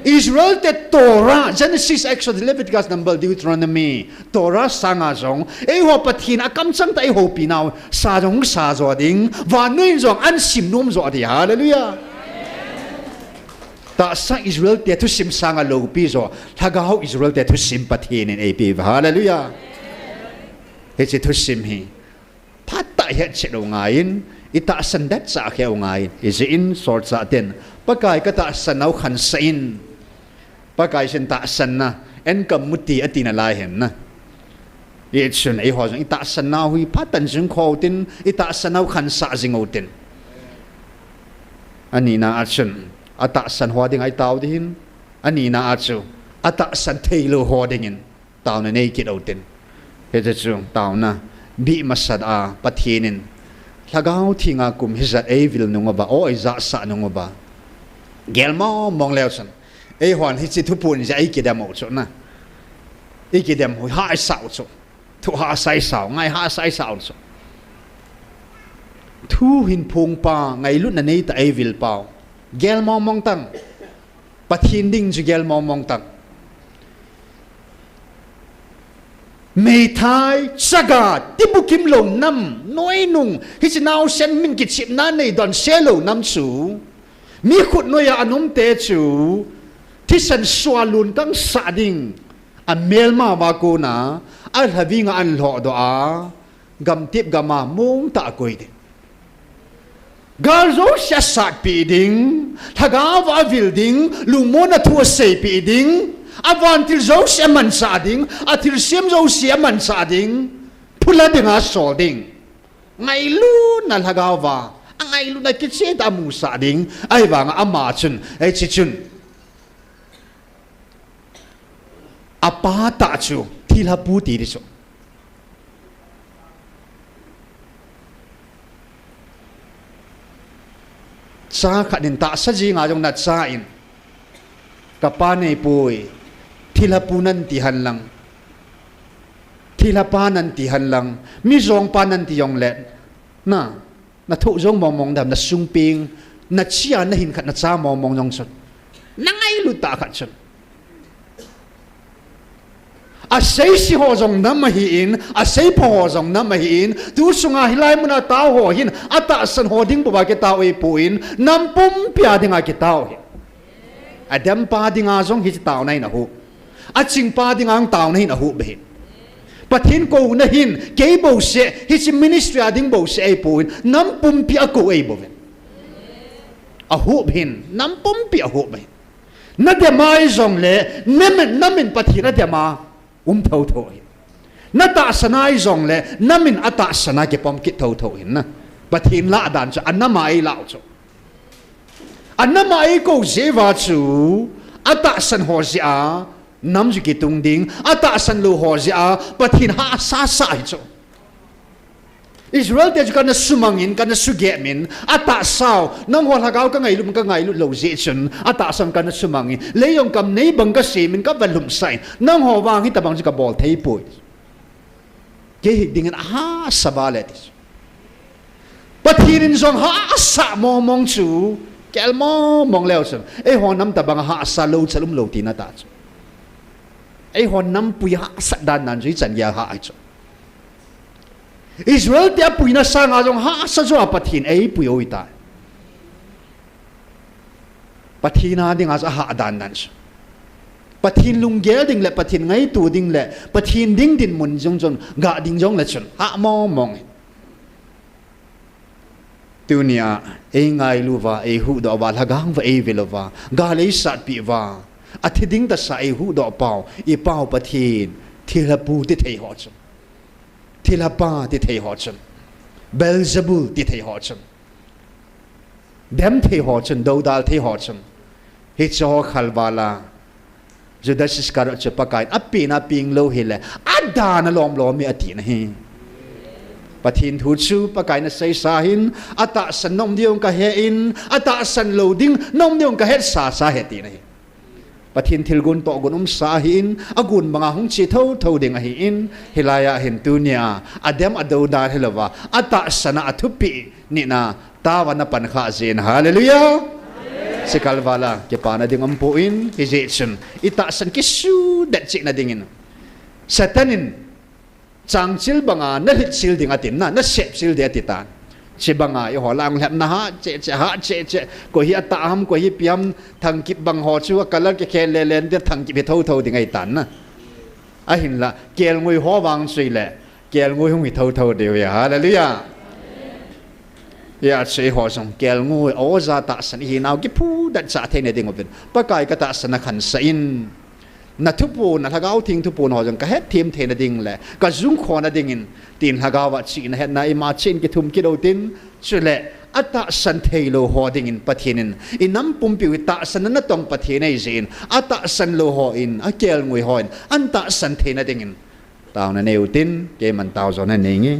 Israel te Torah, Genesis, Exodus, Leviticus, Number, Deuteronomy, Torah sanga jong, eiho Pathen a kamchang tah eihoupi nau, sa jong sa jo ding, vannoi in jong ahin sim nom jo ding. Hallelujah. Tahsa Israel te thusim sanga loupi jo, lhagao Israel te thusim Pathen in eipe. Hallelujah. Hiche thusim hi phatah a ihet chet u ngai in, itahsan det cha khe u ngai in. Ijeh inem itile, Pakai katahsan nau khansah in. Pakai sin tahsanna, en kamu ti atina lai hin na. Hichun eiho jong itahsan nau hi phatah in jing khou tin, itahsan nau khansah jing u tin. Anina a chun, atahsan ho dinga itao ding hin, anina a chu, atahsan theilou ho dingin taona nei kit u tin. Hiche chu taona bih masat a Pathen in lhagao thenga kum hijat eivil nung uva, o eijahsah nung uva, gel mong mong leu chun, eihon hiche thuphon jeh a ikidem u chu na. Ikidem u hahsa u chu. Thu hahsa isao, ngai hahsa isao u chu. Thu hin phong pa, ngailutna nei tah eivil pau, gel mong mong tang. Pathen ding chu gel mong mong tang. Meithai, chaga, tibukim lou nam, noinung, hiche naosen min kichepna nei donse lou nam chu, mi khut noiya ana um te chu, thisan sua lungkang sah ding, amelma uva kona, alhaving a ahin lhohdoh a, gamtep gam a mong tah a koi ding. Gal jouse asatpeh ding, lhagao a avil ding, lungmonna thu aseipeh ding, avantil jouse amanchah ding, athilsem jouse amanchah ding, phula dinga asol ding. Ngailutna lhagao a, angailutna kicheh tah a amusah ding, ahivanga ama chun, hiche chun apa tah chu thilha pu ti ding chu. Cha khat in tahsa jinga jong nacha in, kapa neipoi, thilha pu nan ti hen lang, thilha pa nan ti hen lang, mijong pa nan ti jongle, na, nathoh jong mong mong dem, nasung peng, nachea nahin khat nacha mong mong jong chun, nangailut tah khat chun. Aseise ho jong nam ahin, aseipha ho jong nam ahin, tu sunga hilai muna tao ho hin, atahsan ho ding bou a kitao ahipoi, nam pumpia dinga kitao ahi. Adem pa dinga jong hiche taona hin ahuh. Aching pa dinga jong taona hin ahuh beh ahi. Pathen kouna hin, kei bouseh, hiche ministry a ding bouseh ahipoi, nam pumpi akou ahibouve. Ahuh beh ahi, nam pumpi ahuh beh ahi. Nadem ahijongle, nam in, nam in Pathen adem a um thotho ahi. Natahsan ahijongle, nam in atahsan a kipom kit thotho ahi na. Pathen lah dan chu, anam a eilah u chu. Anam a eikou jeh uva chu, atahsan ho jeh a nam chu kitung ding, atahsan lou ho jeh a Pathen hahsa sah ahi chu. Israel te chu kana sumangin, kana sugepmin, atahsau, nangho lhagao kangailut, kangailut lou jeh chun, atahsan kana sumangin, lei jong kam nei bang kasemin, kava lumsah in, nangho vang hitobang chu kabol theipoi. Kei hi dingin ahahsa vale ti chu. Pathen in jong hahsa mong mong chu, gel mong mong leu chun, eiho nam tobang hahsa lou chal umlou tina tah chu. Eiho nampui hahsat dan dan chu hichan geiya hah ahi chu. Israel te apuina sanga jong hahsa joa Pathen eipui u ahitai. Pathen a dinga chu ahah dan dan chu. Pathen lunggel ding le, Pathen ngaito ding le, Pathen ding dinmun jong chun, ga ding jongle chun, hah mong mong ahi. Tunia, eingailu uva, eihuhdoh uva, lhagao va eivil uva, gal eisatpeh uva, athi ding tahsa eihuhdoh pau, ipau Pathen, thilha pu ti thei ho chun. Thilha pa ti thei ho chun. Beelzebul ti thei ho chun. Dem thei ho chun, doudal thei ho chun. Hiche ho khalval a, Judas Iscariot chu Pakaiyin apehna peng lou hile, adana lom lom e atina ahi. Pathen thu chu Pakaiyin aseisa hin, atahsan nom ding kahen, atahsan lou ding nom ding kahetsa sa ahi tina ahi. Pathen thilgon toh gon umsa ahin, agon banga hung che thotho ding ahin, hilaiya hin tunia, adem adoudal hilouva, atahsan a athupeh nina, taovin apan khah jin. Hallelujah! Sikal vala kipana ding umpon, hijeh chun itahsan kisudet cheh nadingin Satan in changchil banga nalhitsil ding atin, na, nasepsil ding atitan. Chibanga eiho lang lhep na ha cheh cheh, ha cheh cheh. Koi hi atah ham, koi hi ipi ham, thangkip bang ho chu a colour kikhel lelen ding, thangkip hi thotho ding ahitan na. Ahinla, kelngoi ho vang chu ahile, kelngoi hung hi thotho diu ahi. Hallelujah. Hijeh chun eiho jong kelngoi, oja tahsan ihinau kiphudet chah theina ding uvin, Pakai katahsan na khansah in. Na thuphon, na Lhagao Theng thuphon ho jong kahetthem theina ding le kajung khona dingin, tin Lhagao a chihna hetna ima cheh in kithum kit utin, chule atahsan theilou ho dingin Pathen in inam pumpiu hi tahsan na natong Pathen ahijeh in, atahsan lou hon, akelngoi hon ahin tahsan theina dingin taona nei utin, keiman tao jo nanei inge.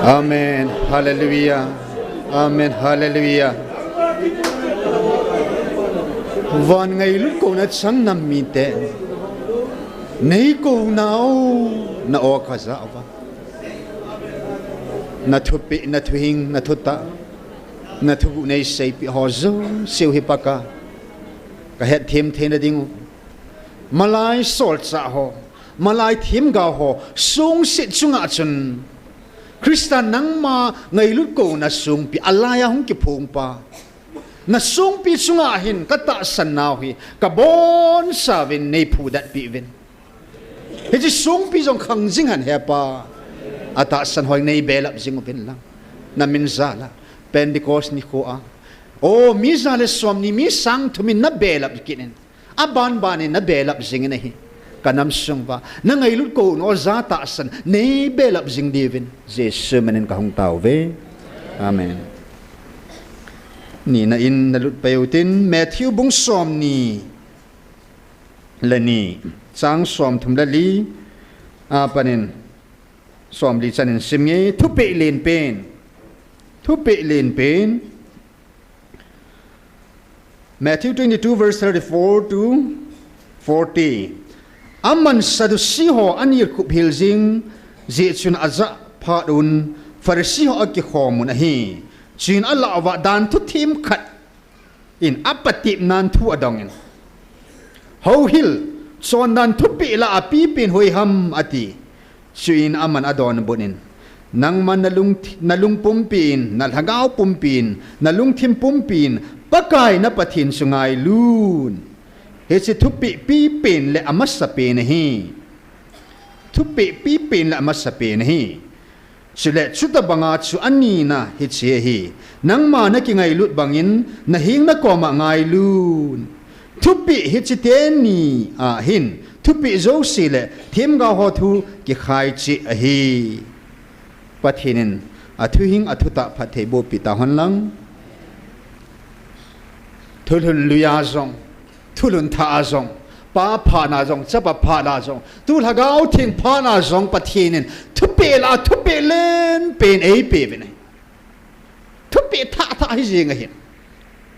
Amen. Hallelujah. Amen. Hallelujah. Van ngailut kouna chang nam mite, nei kounau na o ka ja uva. Na thupi, na thuhing, na thutah, na thuguh nei seipeh ho jouse u hi Pakai, ka hetthem theina ding u. Malai solchah ho, malai themgao ho songset chunga chun, Christa nangma ngailut kouna songpi, alai a hung kiphong pa, na songpi chunga hin ka tahsan nau hi ka bonchauvin nei phudatpeh uvin. Hiche songpi jong khang jing hen he Pa. A tahsan ho nei belap jing uvin lang. Na min jal a, Pentecost nikho a, o, mi ja le somni, mi sang thum in na belap kit in, a ban ban in na belap jing in ahi. Ka nam sung uva na ngailut kouna o ja tahsan nei belap jing diuvin Jesu min in ka hung tao uve. Amen. Nina in na lut pai utin, Matthew bung somni le ni, chang somthum le li a panin somli chan in sim nge. Thupeh len pen, thupeh len pen. Matthew twenty-two, verse thirty-four to forty. Aman Sadducee ho anilkhup hel jing jeh chun ajah phat un Pharisee ho akikhom un ahi. Chuin alah uva danthu themkhat in apatepnan thu adong in, Houhil, chondan thupeh lah a pipen hoi ham, ati. Chuin aman adonbut in, Nangman na lung, na lung pumpi in, na lhagao pumpi in, na lungthim pumpi in Pakai na Pathen chu ngailut. Hiche thupeh pipen le amasapen ahi. Thupeh pipen le amasapen ahi. Chule chutobanga chu anina hiche ahi, Nangma na kingailut bangin na heng na koma ngailut. Thupeh hiche teni a hin thupeh jouse le themgao ho thu kikhai cheh ahi. Pathen in athuhing athutah phattheiboh peh tahon lang. Thulhun lui a jong, thulhun thah a jong, Pa phat na jong, Chapa phat na jong, tu Lhagao Theng phat na jong Pathen in thupeh lah a thupeh len pen eipeh uvin ahi. Thupeh thah thah hi jing ahin.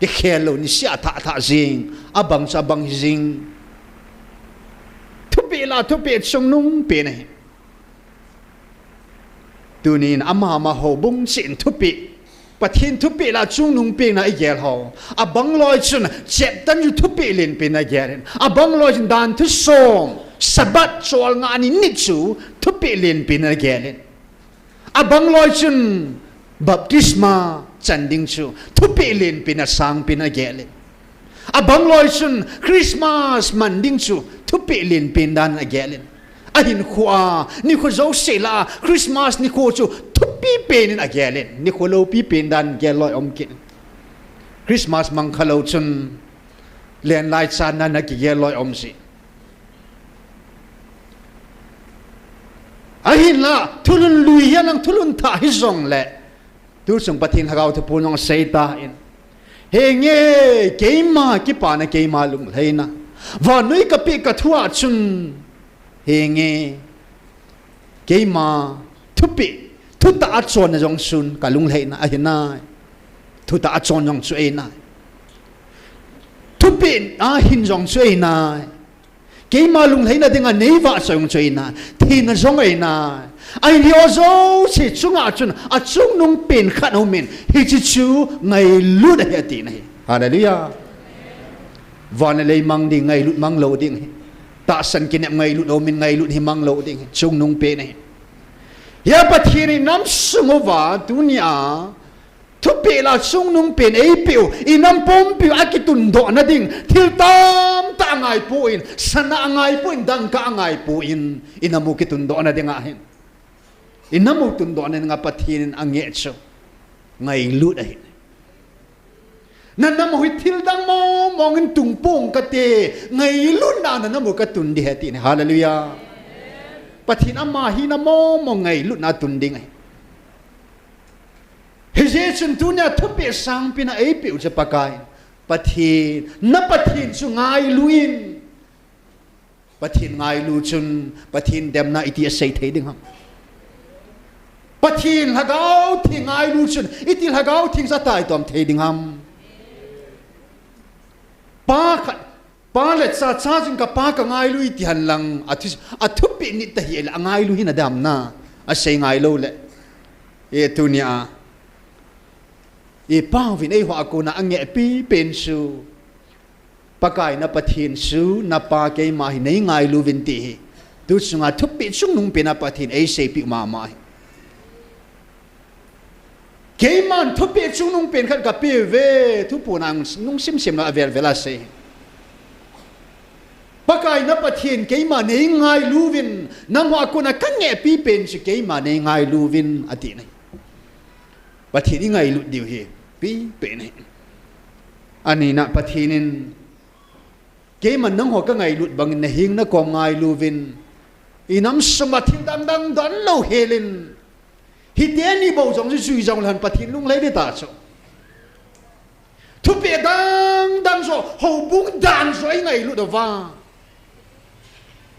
Kikhel lou niseh a thah thah jing, abang chu abang hi jing. Thupeh lah a thupeh chungnung pen ahi. Tunin ama ama houbung cheh in thupeh, Pathen thupeh lah a chungnung pen a igel ho, abang loi chun cheptan chu thupeh len pen a igel in, abang loi chun danthu som, Sabbath cholngah ni nit chu thupeh len pen a igel in, abang loi chun baptisma chan ding chu thupeh len pen a sang pen a igel in, abang loi chun Christmas man ding chu thupeh len pen dan a igel in, ahinkho a nikho jouse lah a Christmas nikho chu thupi pen in agel in, nikho loupi pen dan gel loi um kit in. Christmas mang kha lou chun lenlai chan nan a kigel loi um jeh. Ahinlah thulhun lui hihen lang thulhun thah hi jongle, tu chung Pathen Lhagao Thupon jong asei tan, Henge, keima kipana, keima lunglhaina, vannoi kapeh ka thu a chun, henge, keima thupeh, thutah a chonna jong chun ka lunglhaina ahi nai. Thutah a chon jong chu eina, thupeh a hin jong chu eina, keima lunglhaina dinga neivahchoi jong chu eina, thina jong eina, ahin hiho jouse chunga chun achungnung pen khat aumin, hiche chu ngailut ahi atina ahi. Hallelujah. Van le lei mang ding, ngailut mang lou ding ahi. Tahsan kinep ngailut aumin, ngailut hi mang lou ding ahi. Chungnung pen ahi. Hia Pathen in inam sung uva tunia thupeh lah a chungnung pen eipeh u, inam pumpi u akitundoh na ding thil tamtah angaipoi, sana angaipoi, dangka angaipoi, inam u kitundoh na dinga hin, inam u tundoh na dinga Pathen in angeh chu ngailut ahi. Na nam u hi thil dang mong mong in tung ponge kati, ngailutna a na nam u katun ding ahi atina ahi. Hallelujah. Pathen ama hina mong mong ngailutna a tun ding ahi. Hijeh chun tunia thupeh sangpen a eipeh u chu Pakai, Pathen, na Pathen chu ngailu in. Pathen ngailu chun Pathen demna iti asei thei ding ham? Pathen Lhagao Theng ngailu chun iti Lhagao Theng chu ataitom thei ding ham? Pa khat, pa le cha, cha chun ka pa ka ngailu iti hen lang, athu, athupeh nit tahih le angailu hi nadam na, asei ngailou le. E tunia, i Pa uvin eiho a kona angeh pipen chu, Pakai na Pathen chu, na Pa keima hi nei ngailu vin ti hi. Tu chunga thupeh chungnung pen a Pathen eiseipeh mama hi. Keiman thupeh chungnung pen khat kapeh uve, thuphon a nung simsim na avel vel a sei. Pakai na Pathen keima nei ngailu vin, nangho a kona kangeh pipen chu keima nei ngailu vin, ati na hi. Pathen ingailut diu hi pipen ahi. Anina Pathen in, keiman nangho kangailut bangin naheng nakom ngailu vin, inam sunga thil dang dang don lou hel in, hiteni bou jong chu jui jong lhan Pathen lunglhai ding ta chu. Thupeh dang dang joh, houbung dan joh ingailut uva,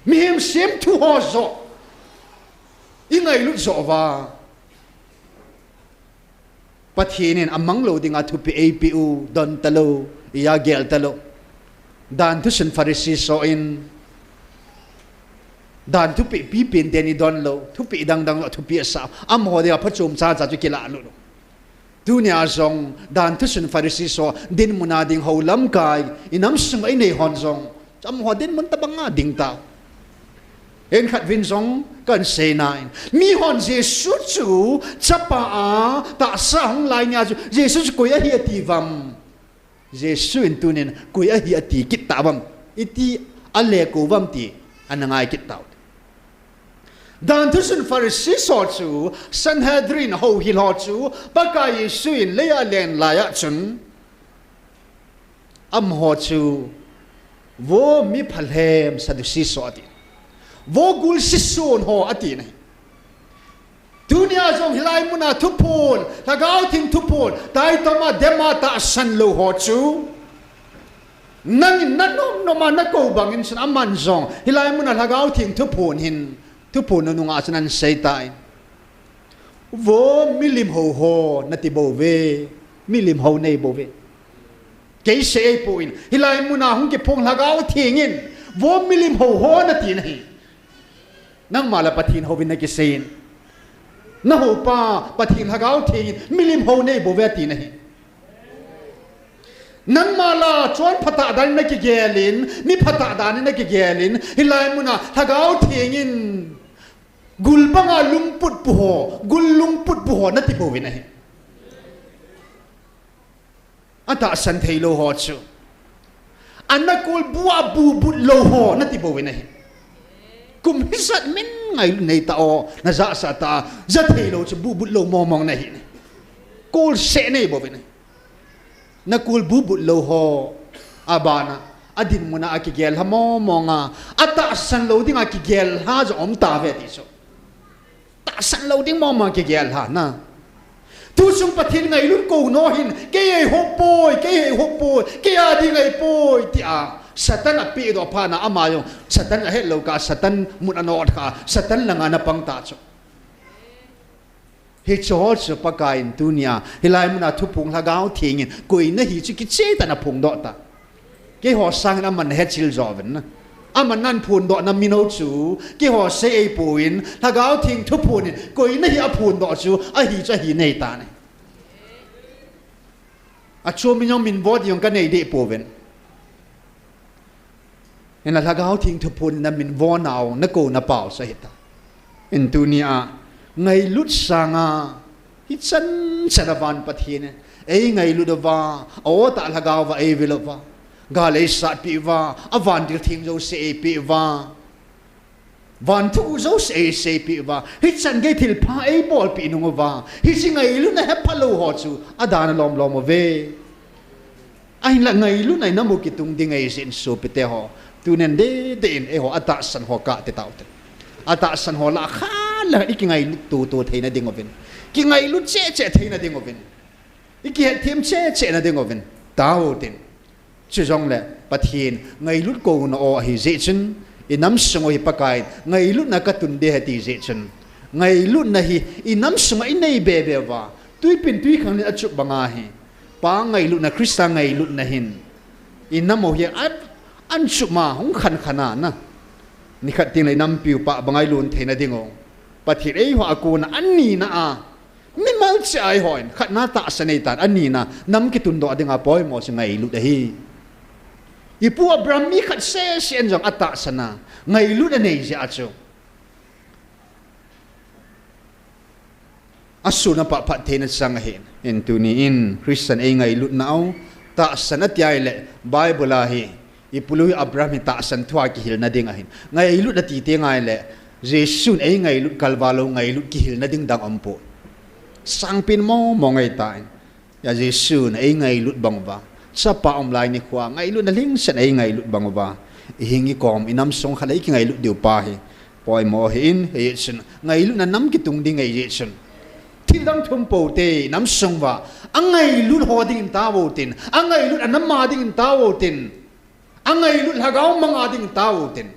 mihem semthu ho joh ingailut joh uva, Pathen in amang lou dinga thupeh eipeh u don talou, iya gel talou. Dan thusun Pharisee soh in, dan thupeh pipen teni don lou, thupeh dang dang joh thupeh asah, amaho dinga phachom cha cha chu kilah lut u. Tunia jong dan thusun Pharisee soh dinmun a ding ho lamkai, inam sunga inei hon jong, amaho dinmun tabang a ding tau. Enkhat vin jong kan seina in, mihon Jesu chu chapa a tahsa hung lai nia chu Jesu chu koi ahi ati uvam? Jesu in tunin koi ahi ati kit tauvam? Iti ale kou uvam ti ana ngai kit tau. Dan thusun Pharisee soh chu, Sanhedrin houhil ho chu, Pakai Jesu in lei a alen lai a chun, amaho chu, vo mi phalhem Sadducee soh ati. Vo gul sisun ho ati na hi. Tunia jong hilai muna thuphon, Lhagao Theng thuphon, taitoma dema tahsan lou ho chu, nangin nanom nom a nakou bangin chun aman jong hilai muna Lhagao Theng thuphon hin, thuphon nunung a chun ahin sei tai. Vo milim hou ho nati bou ve, milim hou nei bou ve. Kei sei eipoi, hilai muna hung kiphong Lhagao Theng in, vo milim hou ho nati na hi. Nangma la Pathen hou vin nakisei in, nahoupa Pathen Lhagao Theng in milim hou nei bou ve ati na hi. Nangma la chon phatah dan in nakigel in, mi phatah dan in nakigel in, hilai muna Lhagao Theng in gul banga lungput pu ho, gul lungput pu ho nati bou ve na hi. Atahsan thei lou ho chu, ana kol bu a bu but lou ho nati bou ve na hi. Kum hijat min ngailut nei ta o, najahsah ta, ja thei lou chu bu but lou mong mong na hi. Kol seh nei bou ve na hi. Nakol bu but lou ho, abana, adinmun a akigel lha mong mong a, atahsan lou dinga kigel lha jong um tave ti chu. Tahsan lou ding mong mong kigel lha na. Tu chung Pathen ngailut kou nau hin, kei hei hop poi, kei hei hop poi, kei a ding ahi poi, tia Satan apeh doh phat na ama jong, Satan ahet lou kah, Satan mun anot kah, Satan langa napang ta chu. Hiche ho chu Pakai in tunia, hilai muna thuphong Lhagao Theng in, koi nahi chu kicheh tah in aphong doh ta. Keiho sangin aman nahechil jo uvin na. Aman nahin phondoh na min ho chu, keiho sei eipoi, Lhagao Theng thuphon in, koi nahi aphondoh chu, ahi chu ahi nei ta ne. Achom in jong min vo ding jong kanei deh pouvin. Hinla Lhagao Theng thuphon in namin vo nau, nakou napau chu ahi ta. Hin tunia, ngailut sanga, hichan chan a van Pathen in, eingailut uva, a-o tah Lhagao va eivil uva, gal eisat peh uva, avantil theng jouse eipeh uva, vanthu jouse eiseipeh uva, hichan gei thilpha eibolpeh nung uva, hiche ngailutna hepha lou ho chu, adana lom lom uve. Ahinla ngailutna in namu kitung ding ahi jeh in sopite ho. Tunin dede in eiho atahsan ho kati tau te. Atahsan ho lah a khat le khat ikingailut tutu theina ding uvin. Kingailut cheh cheh theina ding uvin. Ikihetthem cheh cheh na ding uvin. Tao tin. Chujongle Pathen ngailut kou nau ahi jeh chun I nam sung u hi Pakai in ngailutna ka tun ding ahi ti jeh chun, ngailutna hi i nam sung a i nei be be uva, tuipin tuikhanglen a chup banga hi, Pa ngailutna, Christa ngailutna hin i nam u hi a, an chup ma hung khan khan a na. Nikhat teng le i nampiu pa banga i lun theina ding u, Pathen eiho a kona a nina a, mimal cheh a eiho in khatna tahsan nei tan, a nina nam kitundoh dinga poimo chu ngailut ahi. I pu Abraham mi khat sese in jong a tahsan a, ngailut a nei jeh a chu a sun a pah phat theina chang ahi. In tuni in Christa in ei ngailutna u tahsan a ti a ahile, Bible a hi i pu Abraham hi tahsan thu a kihilna ding ahin, ngailut a ti teng ahile, Jesu in ei ngailut kalval u ngailut kihilna ding dang um poi. Sangpen momo ngai tan. Hia Jesu in ei ngailut bang uva, chapa um lai nikho a ngailutna lhingset in ei ngailut bang uva, i hing i kom i nam sung khat a i kingailut diu pa hi poimo ahi in, hijeh chun ngailutna nam kitung ding ahi jeh chun, thil dang thum pou te, nam sung uva a ngailut ho dingin tao utin, a ngailut a nam a dingin tao utin, a ngailut lhagao mang a dingin tao utin.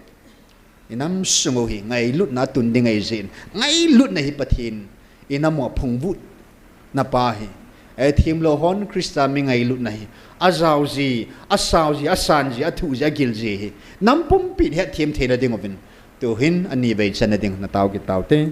I nam sung u hi ngailutna tun ding ahi jeh in, ngailutna hi Pathen i nam u a phungvuhna pa hi. Ei themlou hon Christa mi ngailutna hi a jao ji, a sao ji, a san ji, a thuh ji, a gil ji hi nam pumpi in hetthem theina ding uvin, tuhin ani vei channa ding na tao kit taute.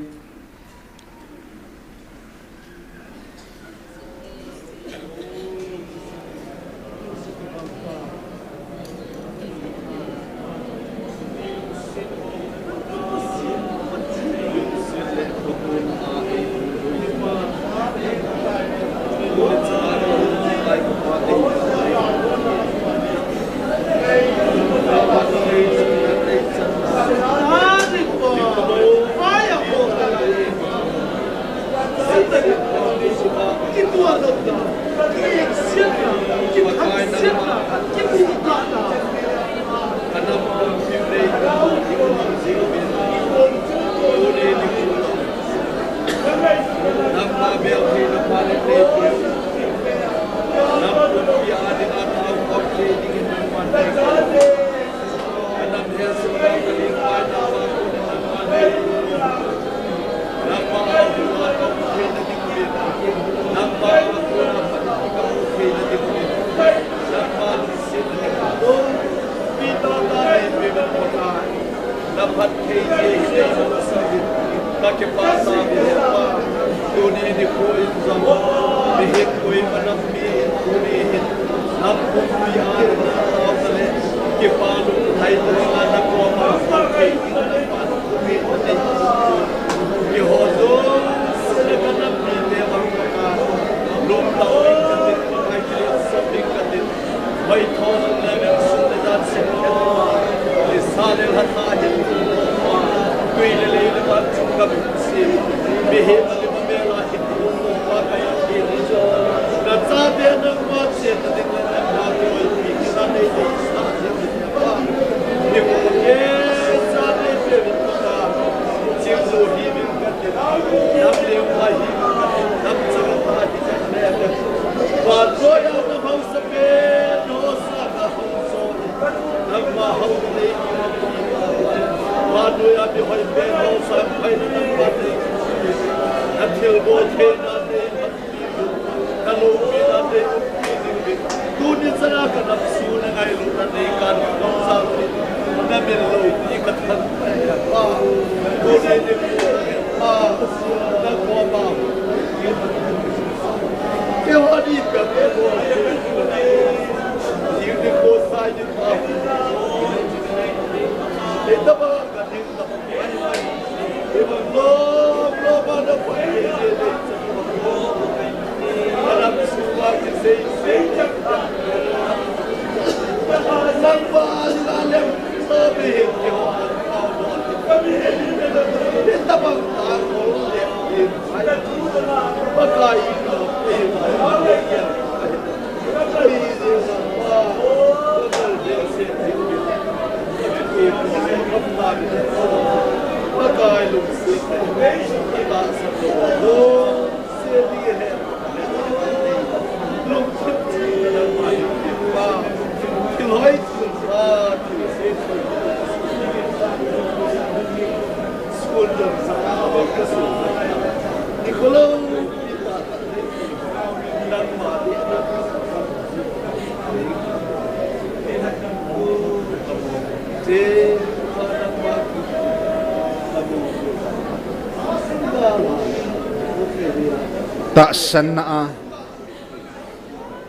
Tahsanna a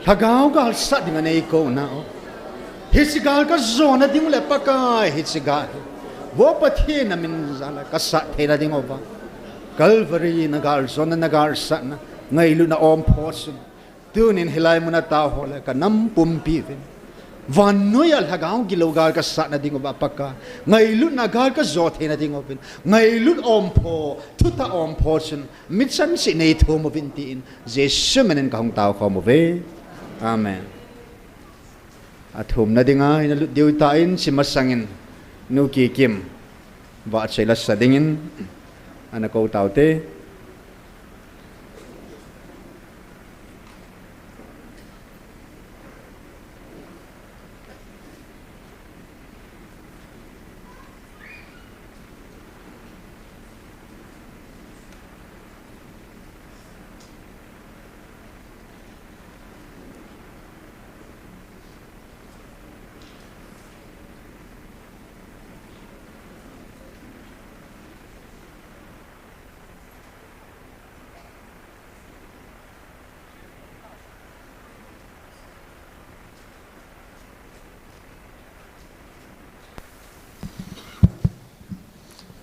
Lhagao gal sah ding a nei kou nau. Hiche gal kajona ding le Pakai, hiche gal hi vo Pathen namin jal a kasah theina ding uva Calvary na galjona, na galsahna, ngailutna ompho chun, tunin hilai muna taho le kanam pumpi uvin, vannoi a lhagao gilou gal kasahna ding uva Pakai, ngailutna gal kajo theina ding uvin, ngailut ompho, thutah ompho chun, mi chanse nei thum uvin tin, Jesu minin kahung tao khom uve. Amen. Athumna dinga ina lut diu tan, hiche masangin Nu Kikim vahchoi la sa dingin ana kou taute.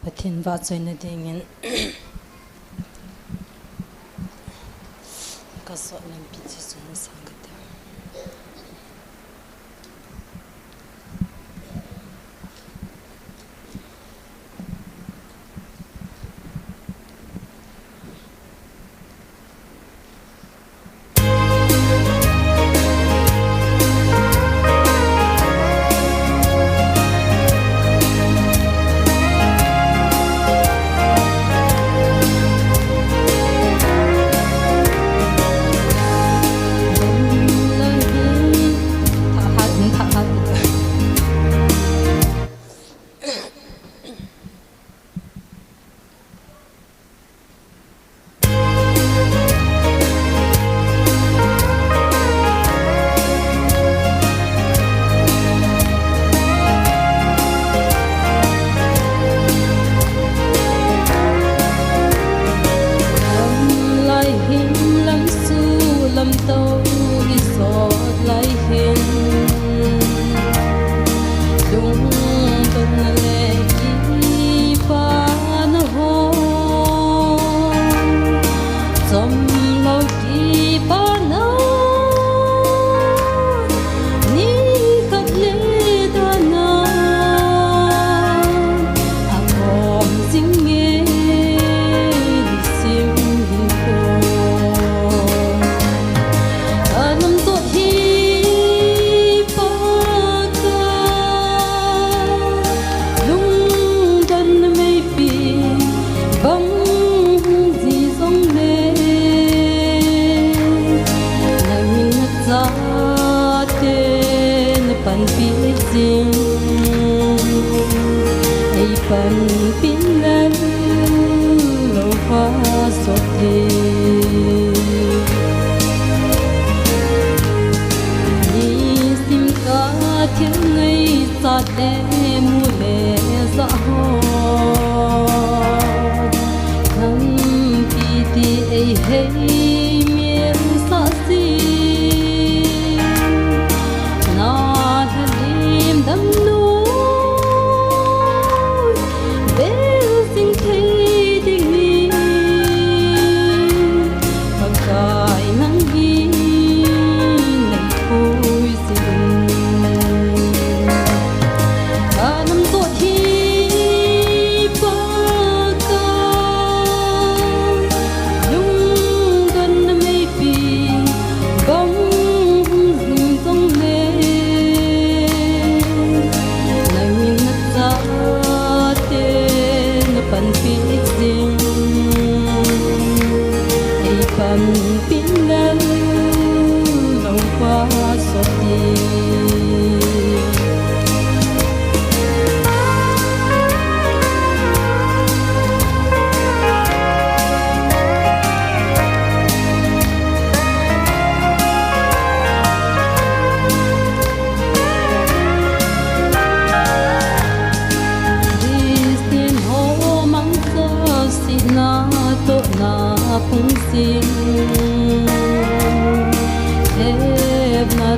Pathen vahchoina dingin kasot lampi chu chun sang kate.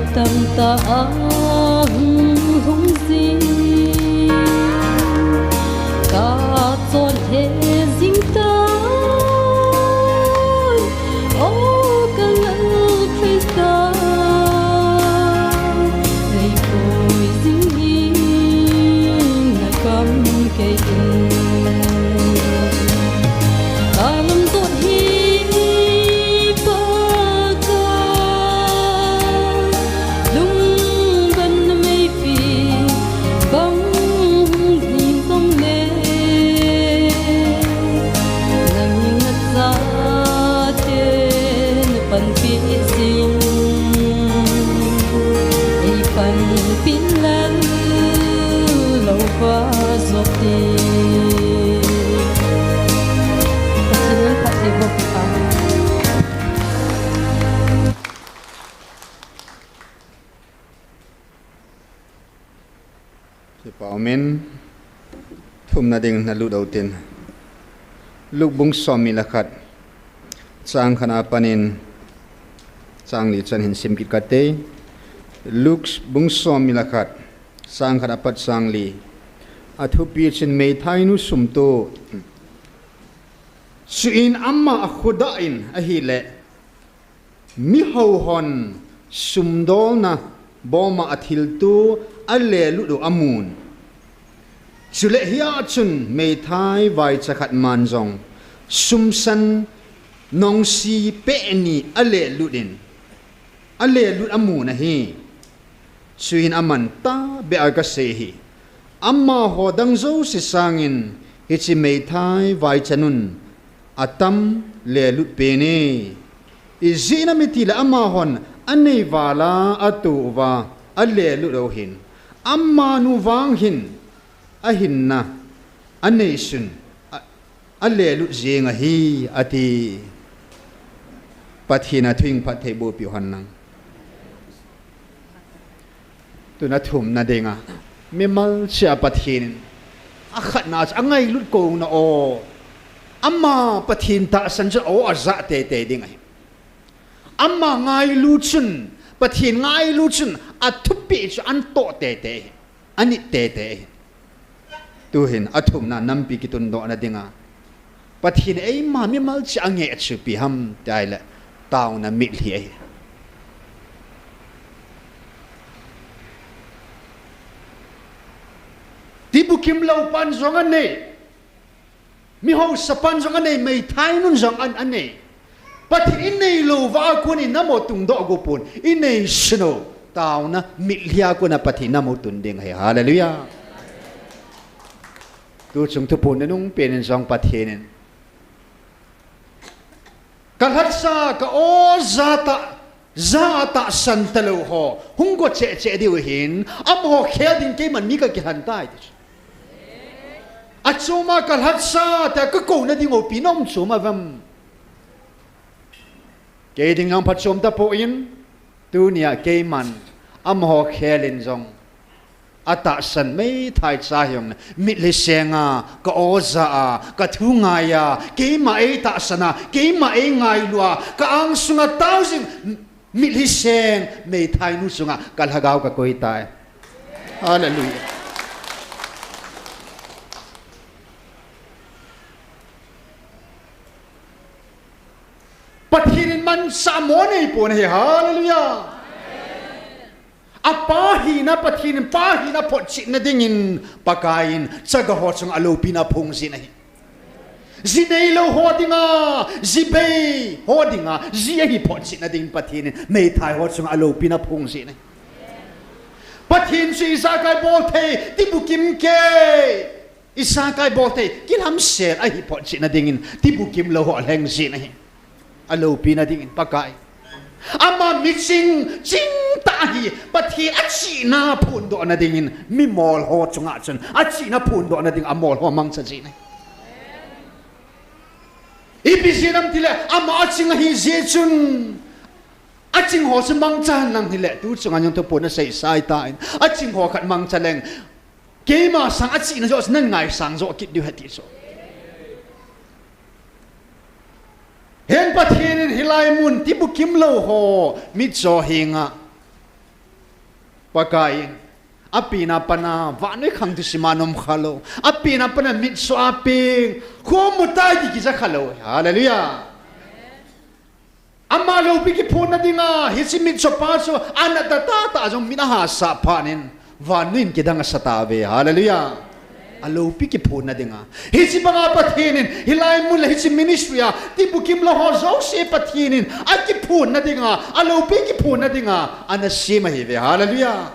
Tamtah a hung hung jing, ka chon he jing tai. O ka Lal Christa, lei poi jing in na kam kei in. Ka lam jot hi Pakai, lungdon na meipi bang hung hi jong le, na min a chate na panpi jing, ei panpi lal lou va jot ti. Pathen in phatthei boh pha. Kipa umin, thumna ding na lut u tin. Luke bung somni le khat, chang khat a panin chang li chan hin sim kit kate. Luke bung somni le khat, chang khat a pat chang li. A thupi chun meithainu sumto, chuin ama a khuda in ahile, mihou hon sumdolna boma a thilto a lelut u amun. Chule hia chun meithai vaicha khat man jong sumsan nongsi peh ni a lelut in, a lelut amun ahi. Chuin aman, tabeh a kasei ahi, amaho dang jouse sangin hiche meithai vaichanun atam lelut pen e. Ijeh inem itile amahon anei val a ato uva a lelut u ahin, amanu vang hin ahinna anei sun a, a lelut jeng ahi, ati. Pathen a thu in phatthei boh peh hen lang. Tuna thumna dinga, mimal cheh a Pathen in a khatna chu a ngailut kona o, ama Pathen tahsan chu o a ja teitei ding ahi. Ama ngailut chun, Pathen ngailut chun a thupeh chu an toh teitei ahi, a nit teitei ahi. Tuhin a thumna nampi kitundohna dinga, Pathen eima mimal cheh a ngeh chu ipi ham ti ahile, taona mitlhi ahi. Tibukim lou pan jong anei, mihausa pan jong anei, meithainun jong an, anei. Pathen in neilou va a kon in namo tungdoh go pon, i neisun u, taona mitlhi a kon a Pathen namo tun ding ahi. Hallelujah. Tuchung thuphon nanung pen in jong Pathen in, ka lhatsa, ka o ja tah, ja a tahsan talou ho hung go cheh cheh diu ahin, amaho khel ding keiman mi kakilhen tai, ti chu. Achom a ka lhatsa tia kakouna ding u ipi nom chom a vem? Kei ding jong phachom tapon, tunia keiman amaho khel in jong, atahsan meithai cha hijongle, mitlhi seng a, ka o ja a, ka thu ngai a, keima eitahsan a, keima eingailu a, ka angsunga tao jing, mitlhi seng meithainu chunga ka lhagao kakoi tai. Hallelujah. Pathen in manchah mo neipon ahi. Hallelujah. Apa hina, Pathen in pa hina photchetna dingin Pakaiyin chaga ho chunga loupina aphong jin ahi. Ji neilou ho dinga, ji bei ho dinga, ji ahi photchetna dingin Pathen in meithai ho chunga loupina aphong jin ahi. Pathen chu ijakai bol thei, tibukim kei, ijakai bol thei, kilamsel ahi photchetna dingin tibukim lou ho alheng jin ahi. Aloupina dingin Pakai. Ama miching, chingtah ahi, Pathen achihna phondohna dingin mimol ho chunga chun achihna phondohna ding amol ho amangcha jin ahi. Ipi jeh ham itile, ama aching ahi jeh chun, aching ho chu mangcha henlang hile, tuchunga jong thuphon asei sai tan, aching ho khat mangcha leng, keima sang achihna joh chu nang ngaisang joh kit diu ahi ti chu. Hin Pathen in hilai mun tibukim lou ho mitcho henga Pakai in, apen a pat a, vannoi khang thusim a nom khalou. Apen a pat a mitcho a peng, khomu tai ti kija khalou. Hallelujah. Ama loupi kiphonna dinga, hiche mitcho pa chu, ana tah tah tah jong mit ahahsa phat in, vannoi in kidang asa tauve. Hallelujah. Aloupi kiphonna dinga. Hiche banga Pathen in, hilai mun le hiche ministry a, tibukimlou ho jouse Pathen in, akiphonna dinga, aloupi kiphonna dinga, ana sem ahiuve. Hallelujah.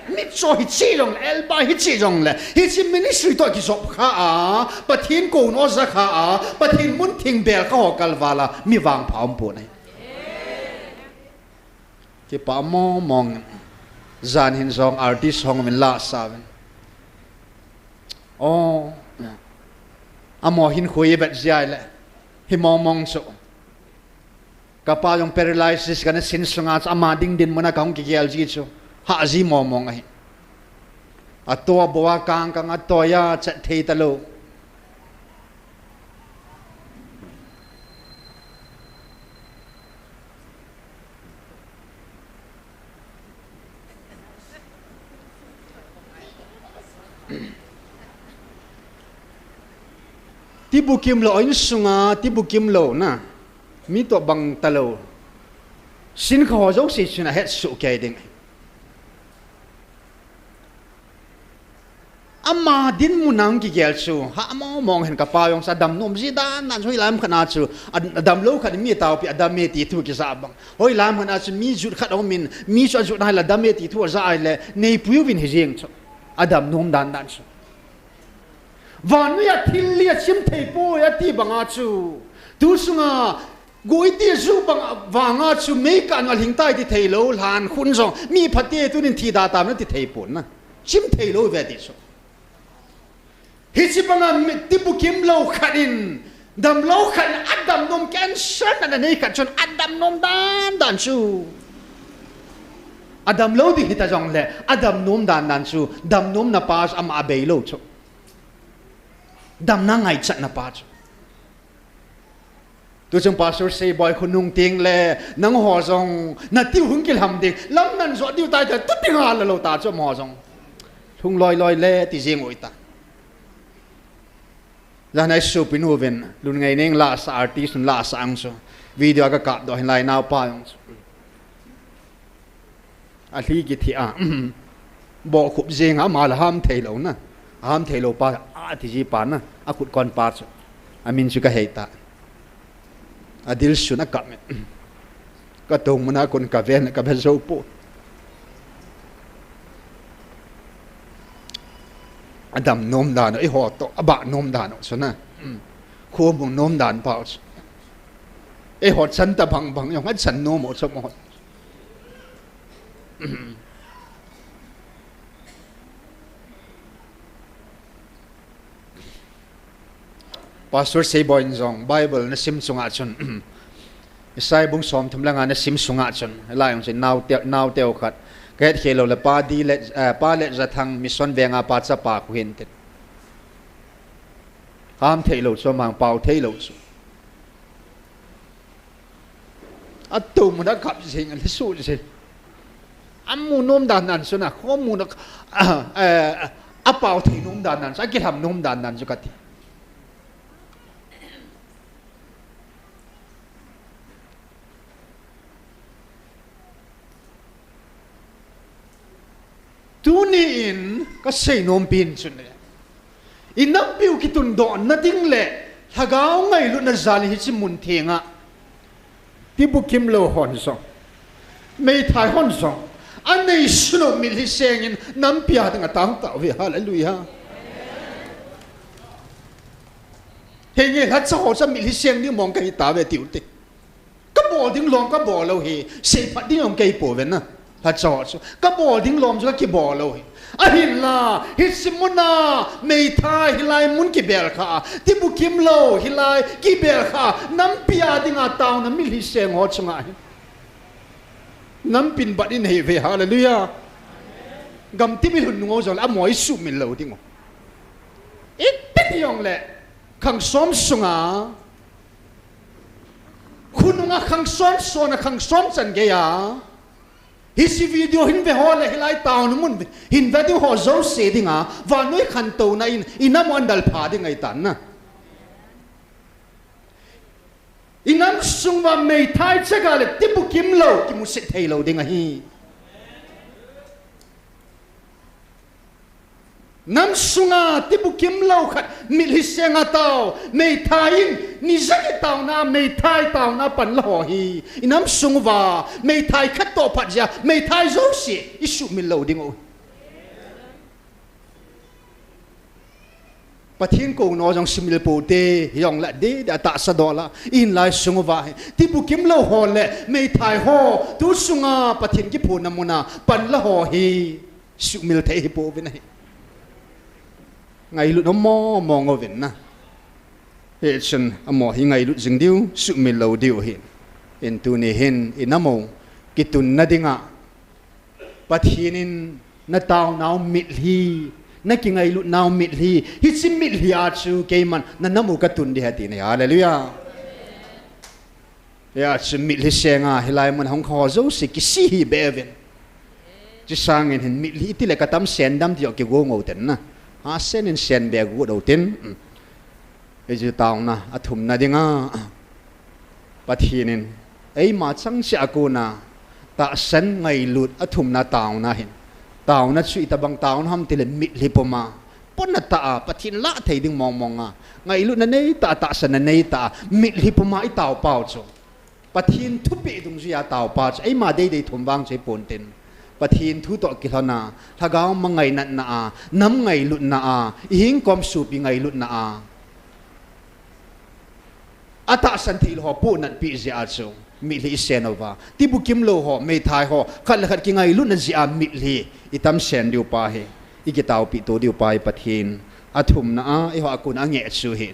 Mitcho hiche jongle, elba hiche jongle, hiche ministry toh kijop kha a, Pathen kouno ja kha a, Pathen mun theng bel kha ho kalval a, mi vangpha umpon ahi. Kipah mong mong. Jan hin jong artist hung uvin la sa uvin. Oh. Amaho hin khui vet jia le. Hi mong mong chu. Kapa jong paralysis kana sin sunga chu ama ding dinmun a kahung kigel ji chu. Hah ji mong mong ahi. Ato bou a kang kang a toh a chat thei talou. Tibukimlou, insunga tibukimlou na. Mi toh bang talou. Sin kha ho jouse chun ahet soh kei ding. Ama dinmun a hung kigel chu, hah mong mong hin kapa jong chu adam nom ji dan dan chu, hoilai mun khat a chu, a, adam lou khat in mi taopi adam e ti thu kija bang. Hoilai mun khat a chu mi jut khat aum in, mi chu ajut nai le adam e ti thu aja ahile, neipui uvin hi jeng chu. Adam nom dan dan chu. Vannoi a thil li achim thei poi ati banga chu. Tu sunga, Guiti ju bang vanga chu meikah nu alhing tai ti theilou, lhan khun jong, mi phate tunin thi da tam na ti thei pon na. Chim theilou ve ti chu. Hiche banga mi tibukimlou khat in, damlou khat in, adam nom cancer na nei khat chun, adam nom dan dan chu. Adam lou ding hita jongle, adam nom dan dan chu, dam nomna pa chu ama abei lou chu. Damna ngaichatna pa chu. Tuchung Pastor Seiboi khonung teng le, nangho jong, natiu hung kilham ding, lam nan jo diu tai ta, tu ding a la lou ta chu amaho jong. Lhung loi loi le, ti jing uvin ta. Jan a i sopinu vin, Lunngaining la sa artist la sa ang chu. Video a ka kap doh hin lai nao pa jong chu. Alhi kithi a. Bohkhup jing a, ama la ham theilou na. Ham theilou pa, a ti ji pa na. Akhut kon pa chu. Amin chu ka hei ta. Adil sun a kap me. Ka tong mun a kon ka ven, ka ven jou po. Adam nom dan, eiho toh, abah nom dan, chu na. Khomu nom dan pa chu. Eiho chan ta bang bang, jong achan nom chu mo. Pastor Seiboi in jong Bible na sim sunga chun, Isaiah bung somthum le nga na sim sunga chun, lai jong chun naote, naote u khat, ka hetkhel lou le pa di le, eh, pa le jathang mission venga pa chapa khu hin tin. Ham theilou chu, mang pao theilou chu. Ato mun a kap jing, a lhisu jing. Amu nom dan nan chu na, khomu na, a, a, apao thei nom dan nan chu, akilham nom dan nan chu kati. Tuni in ka seinom pen chun le, i nampiu kitundohna ding le, lhagao ngailutna jal hiche mun thenga, tibukimlou hon jong, meithai hon jong, anei sunu mitlhi sengin nampi a dinga tao tao ve, hallelujah. Henge lhacha ho cha mitlhi seng ding mong kahi tave tiu te. Kabol ding lom kabol lou hi, seiphat ding jong kei pouve na. Lhacha ho chu. Kabol ding lom chu kakibol lou hi. Ahinla, hiche muna, meithai, hilai mun kibel kha, tibukimlou, hilai, kibel kha, nampi a dinga taona mitlhi seng ho chunga hi. Nampin bat in ahi ve, hallelujah. Gamtip i lhun nung u jongle, amaho i sumil lou ding u. Iti ti jongle, khang som sunga, khonunga khang som sona khang som chan geiya, Hiche video hin ve ho le hilai taona mun hin ve ding ho jouse dinga vannoi khantouna in inam u andal pha ding ahitan na. Inam sung uva meithai chega le tibukim lou kimusit thei lou ding ahi. Nam sunga tibukim lou khat mitlhi senga tao, meithai in nijat taona, meithai taona panla ho hi inam sung uva meithai khat toh phat jeh a meithai jouse isumil lou ding u. Pathen kou nau jong sumil pou te, hijongle adeh deh a tahsa dola, ihin lai sung uva hi tibukim lou ho le meithai ho, tu sunga Pathen kiphonna muna panla ho hi sumil thei hi pouvin ahi. Ngailut nom mong mong uvin na. Hichun amaho hi ngailut jing diu, sumil lou diu ahi. Hin tuni hin inam u kitunna dinga Pathen in nataonau mitlhi, nakingailutnau mitlhi, hiche mitlhi a chu keiman nanam u katun ding ahi ati na. Hallelujah. Hijeh chun mitlhi senga hilai mun hung kha ho jouse kisi hih beh uvin. Chusangin hin mitlhi itile katam sen dam ti joh kigong u ten na. Ha sen in sen beh got u ten. Hichu taona athumna dinga Pathen in eima chang cheh a kona tahsan ngailut athumna taona hin, taona chu itobang taona ham tile mitlhi puma, ponna tah a Pathen lah thei ding mong mong a, ngailutna nei tah a, tahsanna nei tah a, mitlhi puma itao pau chu Pathen thupeh dungjuia taopa chu eima deidei thum vang chu hipon tin, Pathen thu toh kilhona, lhagao mangai natna a, nam ngailutna a, ihing kom sopi ngailutna a, atahsan theilou ho pohnatpi jeh a chu mitlhi isen uva, tibukim lou ho, meithai ho, khat le khat kingailutna jeh a mitlhi itam sen diu pa hi, ikitaopi to diu pa hi Pathen athumna a eiho a kona angeh chu hi.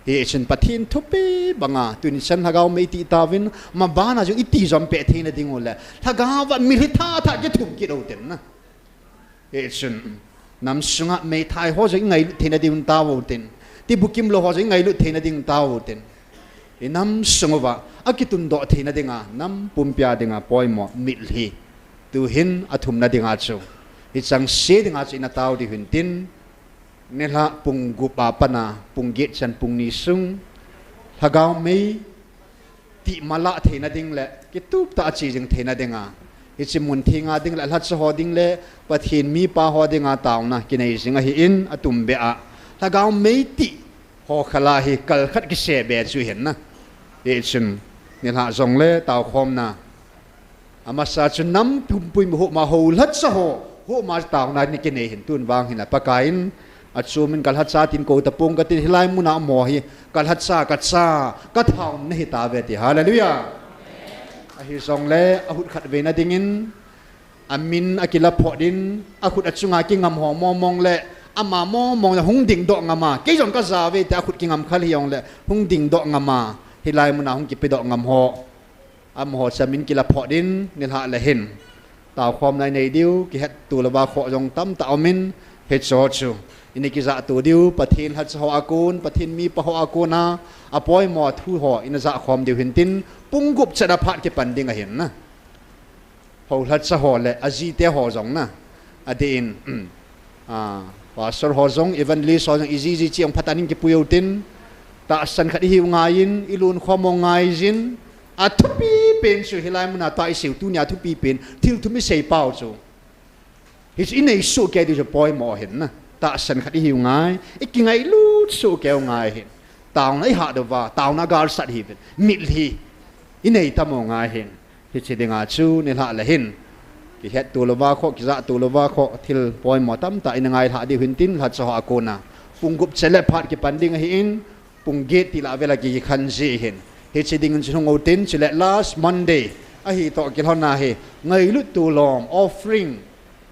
Hichun Pathen thupeh banga tuni chan lhagao mei itih tauvin, mabana jong iti jom peh theina ding u le, lhagao va mitlhi thah thah kithum kit u ten na. Hichun nam sunga meithai ho jong ingailut theina ding tao u ten, tibukim lou ho jong ingailut theina ding tao u ten, inam sung uva akitundoh theina dinga nam pumpia dinga poimo mitlhi tuhin athumna dinga chu, hichang se dinga chu ina tao diu hin tin, nilhah pung gup a pat a pung get chan pung ni sung lhagao mei tih malah theina ding le kitup tah a che jing theina dinga, hiche mun thenga ding le lhacha ho ding le Pathen mipa ho dinga taona kinei jing ahin, atumbeh a lhagao mei tih ho khala hi kal khat kise be chu hin na. Hichun nilhah jongle taokhomna, amasa chu nam pumpui huhma ho lhacha ho, huhma taona ni kinei hin tun vang hin a Pakai in achumin kalhacha tin kou tapong katin hilai muna amaho hi kalhacha kacha, kathaom nahi tauve ti. Hallelujah. Ahijongle ahut khat veina dingin amin akila phot in, akhut achunga kingam ho mong mong le ama mong mong le hung dingdoh ngam a, kei jong kaja uve ti akhut kingam khal hijongle hung dingdoh ngam a, hilai muna hung kipedoh ngam ho, amaho chu amin kila phot in, nilhah le hin taokhomna inei diu, kihetto louva khoh jong tamtah aumin, hicheho chu ina kijahto diu, Pathen lhacha ho a kon, Pathen mipa ho a kona apoimo thu ho ina jahkhom diu hin tin, pung gup chet a phat kipan ding ahin na. Ho lhacha ho le ajite ho jong na, adeh in, pastor ho jong, evangelist ho jong, iji ji chi jong phatah in kipui u tin, tahsan khat ihiu ngai in, ilunkhom u ngai jin, athupi pen chu hilai muna tua iseiu tunia thupi pen thil thum isei pau chu, hichu inei sohkei diu chu poimo ahin na. Tahsan khat ihiu ngai, ikingailut sohkei u ngai hin, taona ihat uva, taona galsat hiuvin, mitlhi inei tam u ngai hin. Hiche dinga chu nilhah le hin kihetto louva khoh, kijahto louva khoh, thil poimo tamtah ina ngailhah diu hin tin, lhacha ho a kona pung gup chet le phat kipan ding ahin, pung get tilah vela kikhan ji hin. Hiche dingin chu hung u tin, chule last Monday ahi toh kilhona hi ngailutto lom offering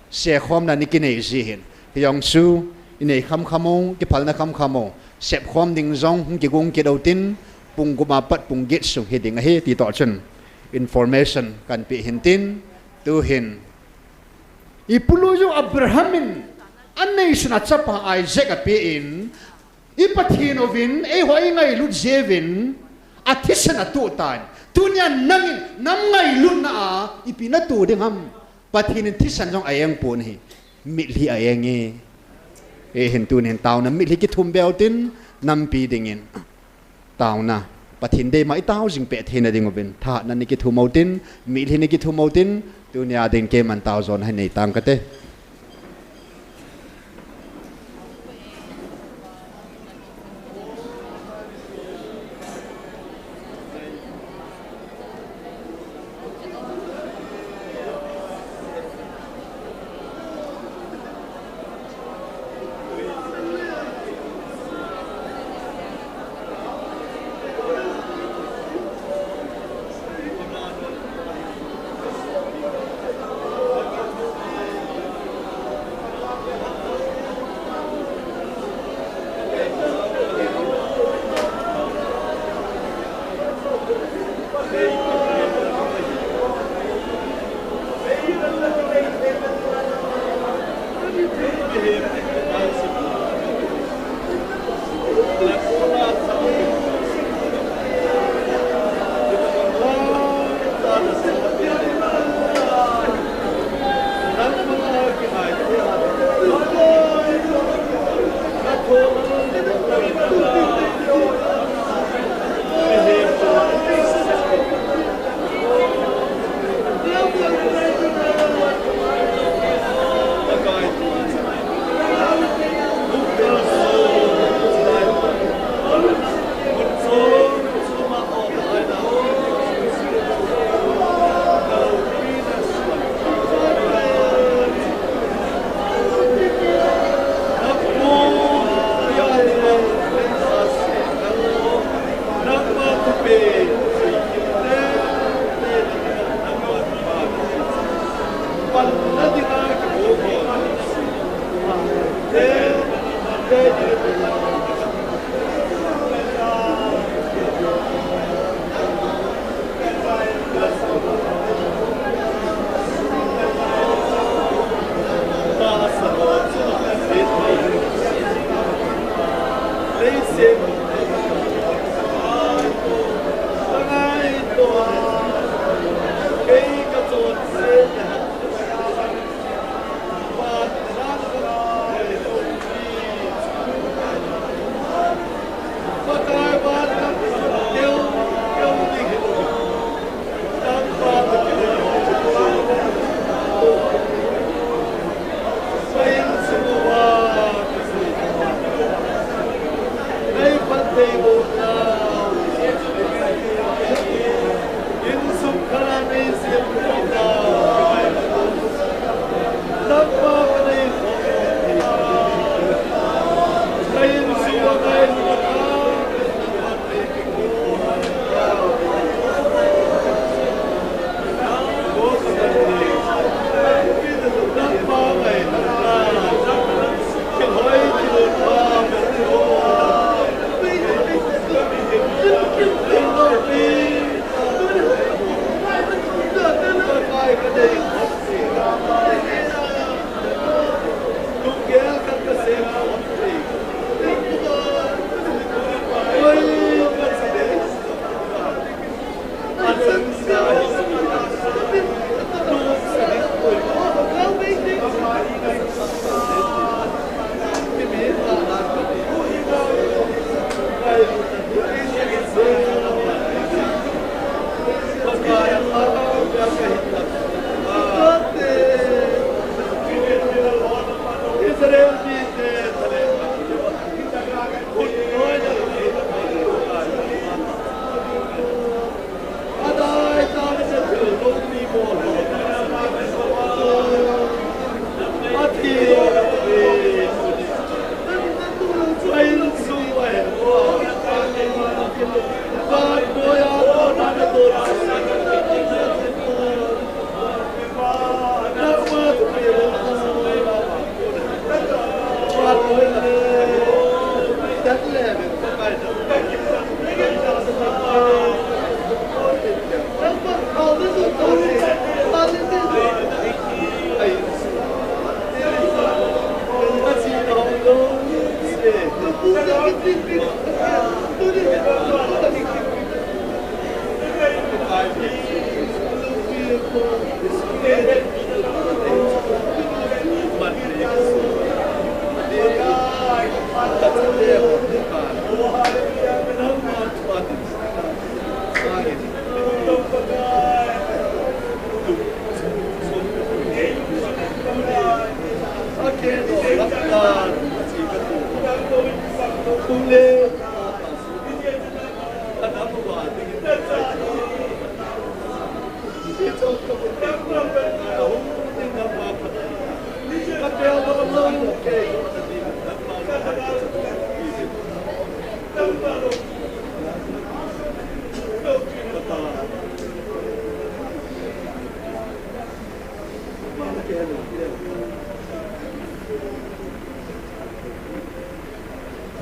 sekhomna ni kinei ji hin. Hijong chu inei khamkham u, kiphalna khamkham u, sepkhom ding jong hung kigong kit u tin, pung gup a pat pung get sung hiding ahi ti toh chun information kanpeh hin tin, tuhin ipu loi u Abraham in aneisun a chapa Isaac apen, i Pathen uvin eiho eingailut jiuvin, A thisan a tuh tan. Tunia nangin nam ngailutna a ipi na tuh ding ham. Pathen in thisan jong a eng pon ahi. Mitlhi a eng e. E hin tunin taona mitlhi kithum beu tin nampi dingin. Taona. Pathen deima i tao jing peh theina ding uvin. Thahatna ni kithum u tin, mitlhi ni kithum u tin, tunia ding keiman tao jona hi nei tang kate.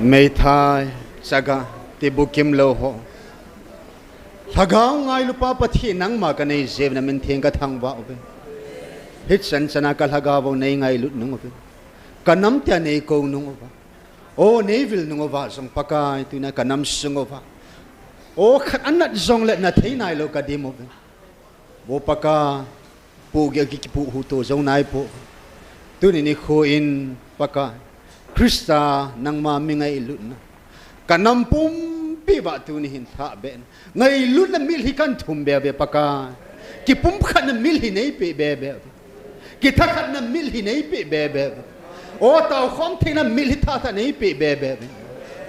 Meithai, chaga, ti bukim lou ho. Lhagao ngailupa Pathen nangma kanei jeh uvin namin theng kathangvah uve. Hichan chana kalhagao u neingailut nung uve. Kanam tia neikou nung uva. O neivil nung uva jong Pakai tuna kanam sung uva. O khat anat jongle nathei nailou kadim uve. Vo Pakai, pohgih a kikipoh huto jong naipoi. Tuni nikho in Pakai, Christa nangma mi ngailutna. Kanam pumpi uva tuni hin lhahbeh in. Ngailutna mitlhi kahin thum bebe Pakai. Kipumkhatna mitlhi neipeh bebe. Kithakhatna mitlhi neipeh bebe. O taokhom theina mitlhi thahtah neipeh bebe.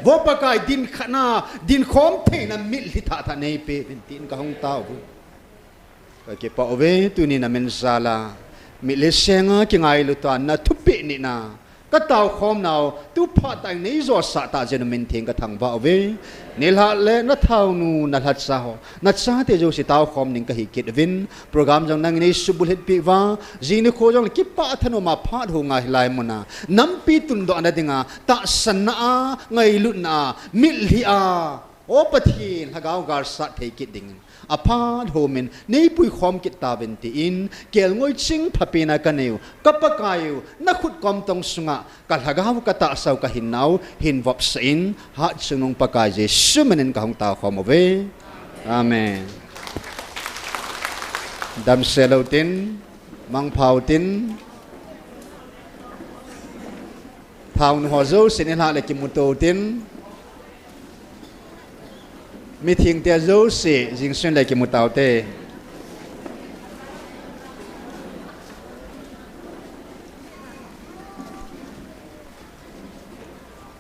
Vo Pakai dinkhatna, dinkhom theina mitlhi thahtah neipeh uvin tin kahung tao uve. Kakipah uve, tuni namin jal a mitlhi senga kingailut a nathupeh nina kataokhom nau, tu phat tah in neijosah tah jeh in namin theng kathangvah uve. Nilhah le nathaonu, nalhacha ho, nachate jouse taokhom ding kahi kit uvin, program jong nangin neisubulhit peh uva, jing nikho jongle kipah thanopma phat hung a hilai muna nampi tundohna dinga tahsanna a, ngailutna a, mitlhi a, O Pathen, lhagao galsat thei kit dingin aphat hom in neipuikhom kit tauvin tin, kelngoi ching phapen a kanei u, ka Pakai u, nakhut komtong sunga kalhagao katahsau kahinnau hin vopsah in, hatchungnung Pakai Jesu minin kahung taokhom uve. Amen. Damsel utin, mangpha utin, thaonu ho jouse nilhah le kimuto utin, mithengte jouse jingsun le kimu taute.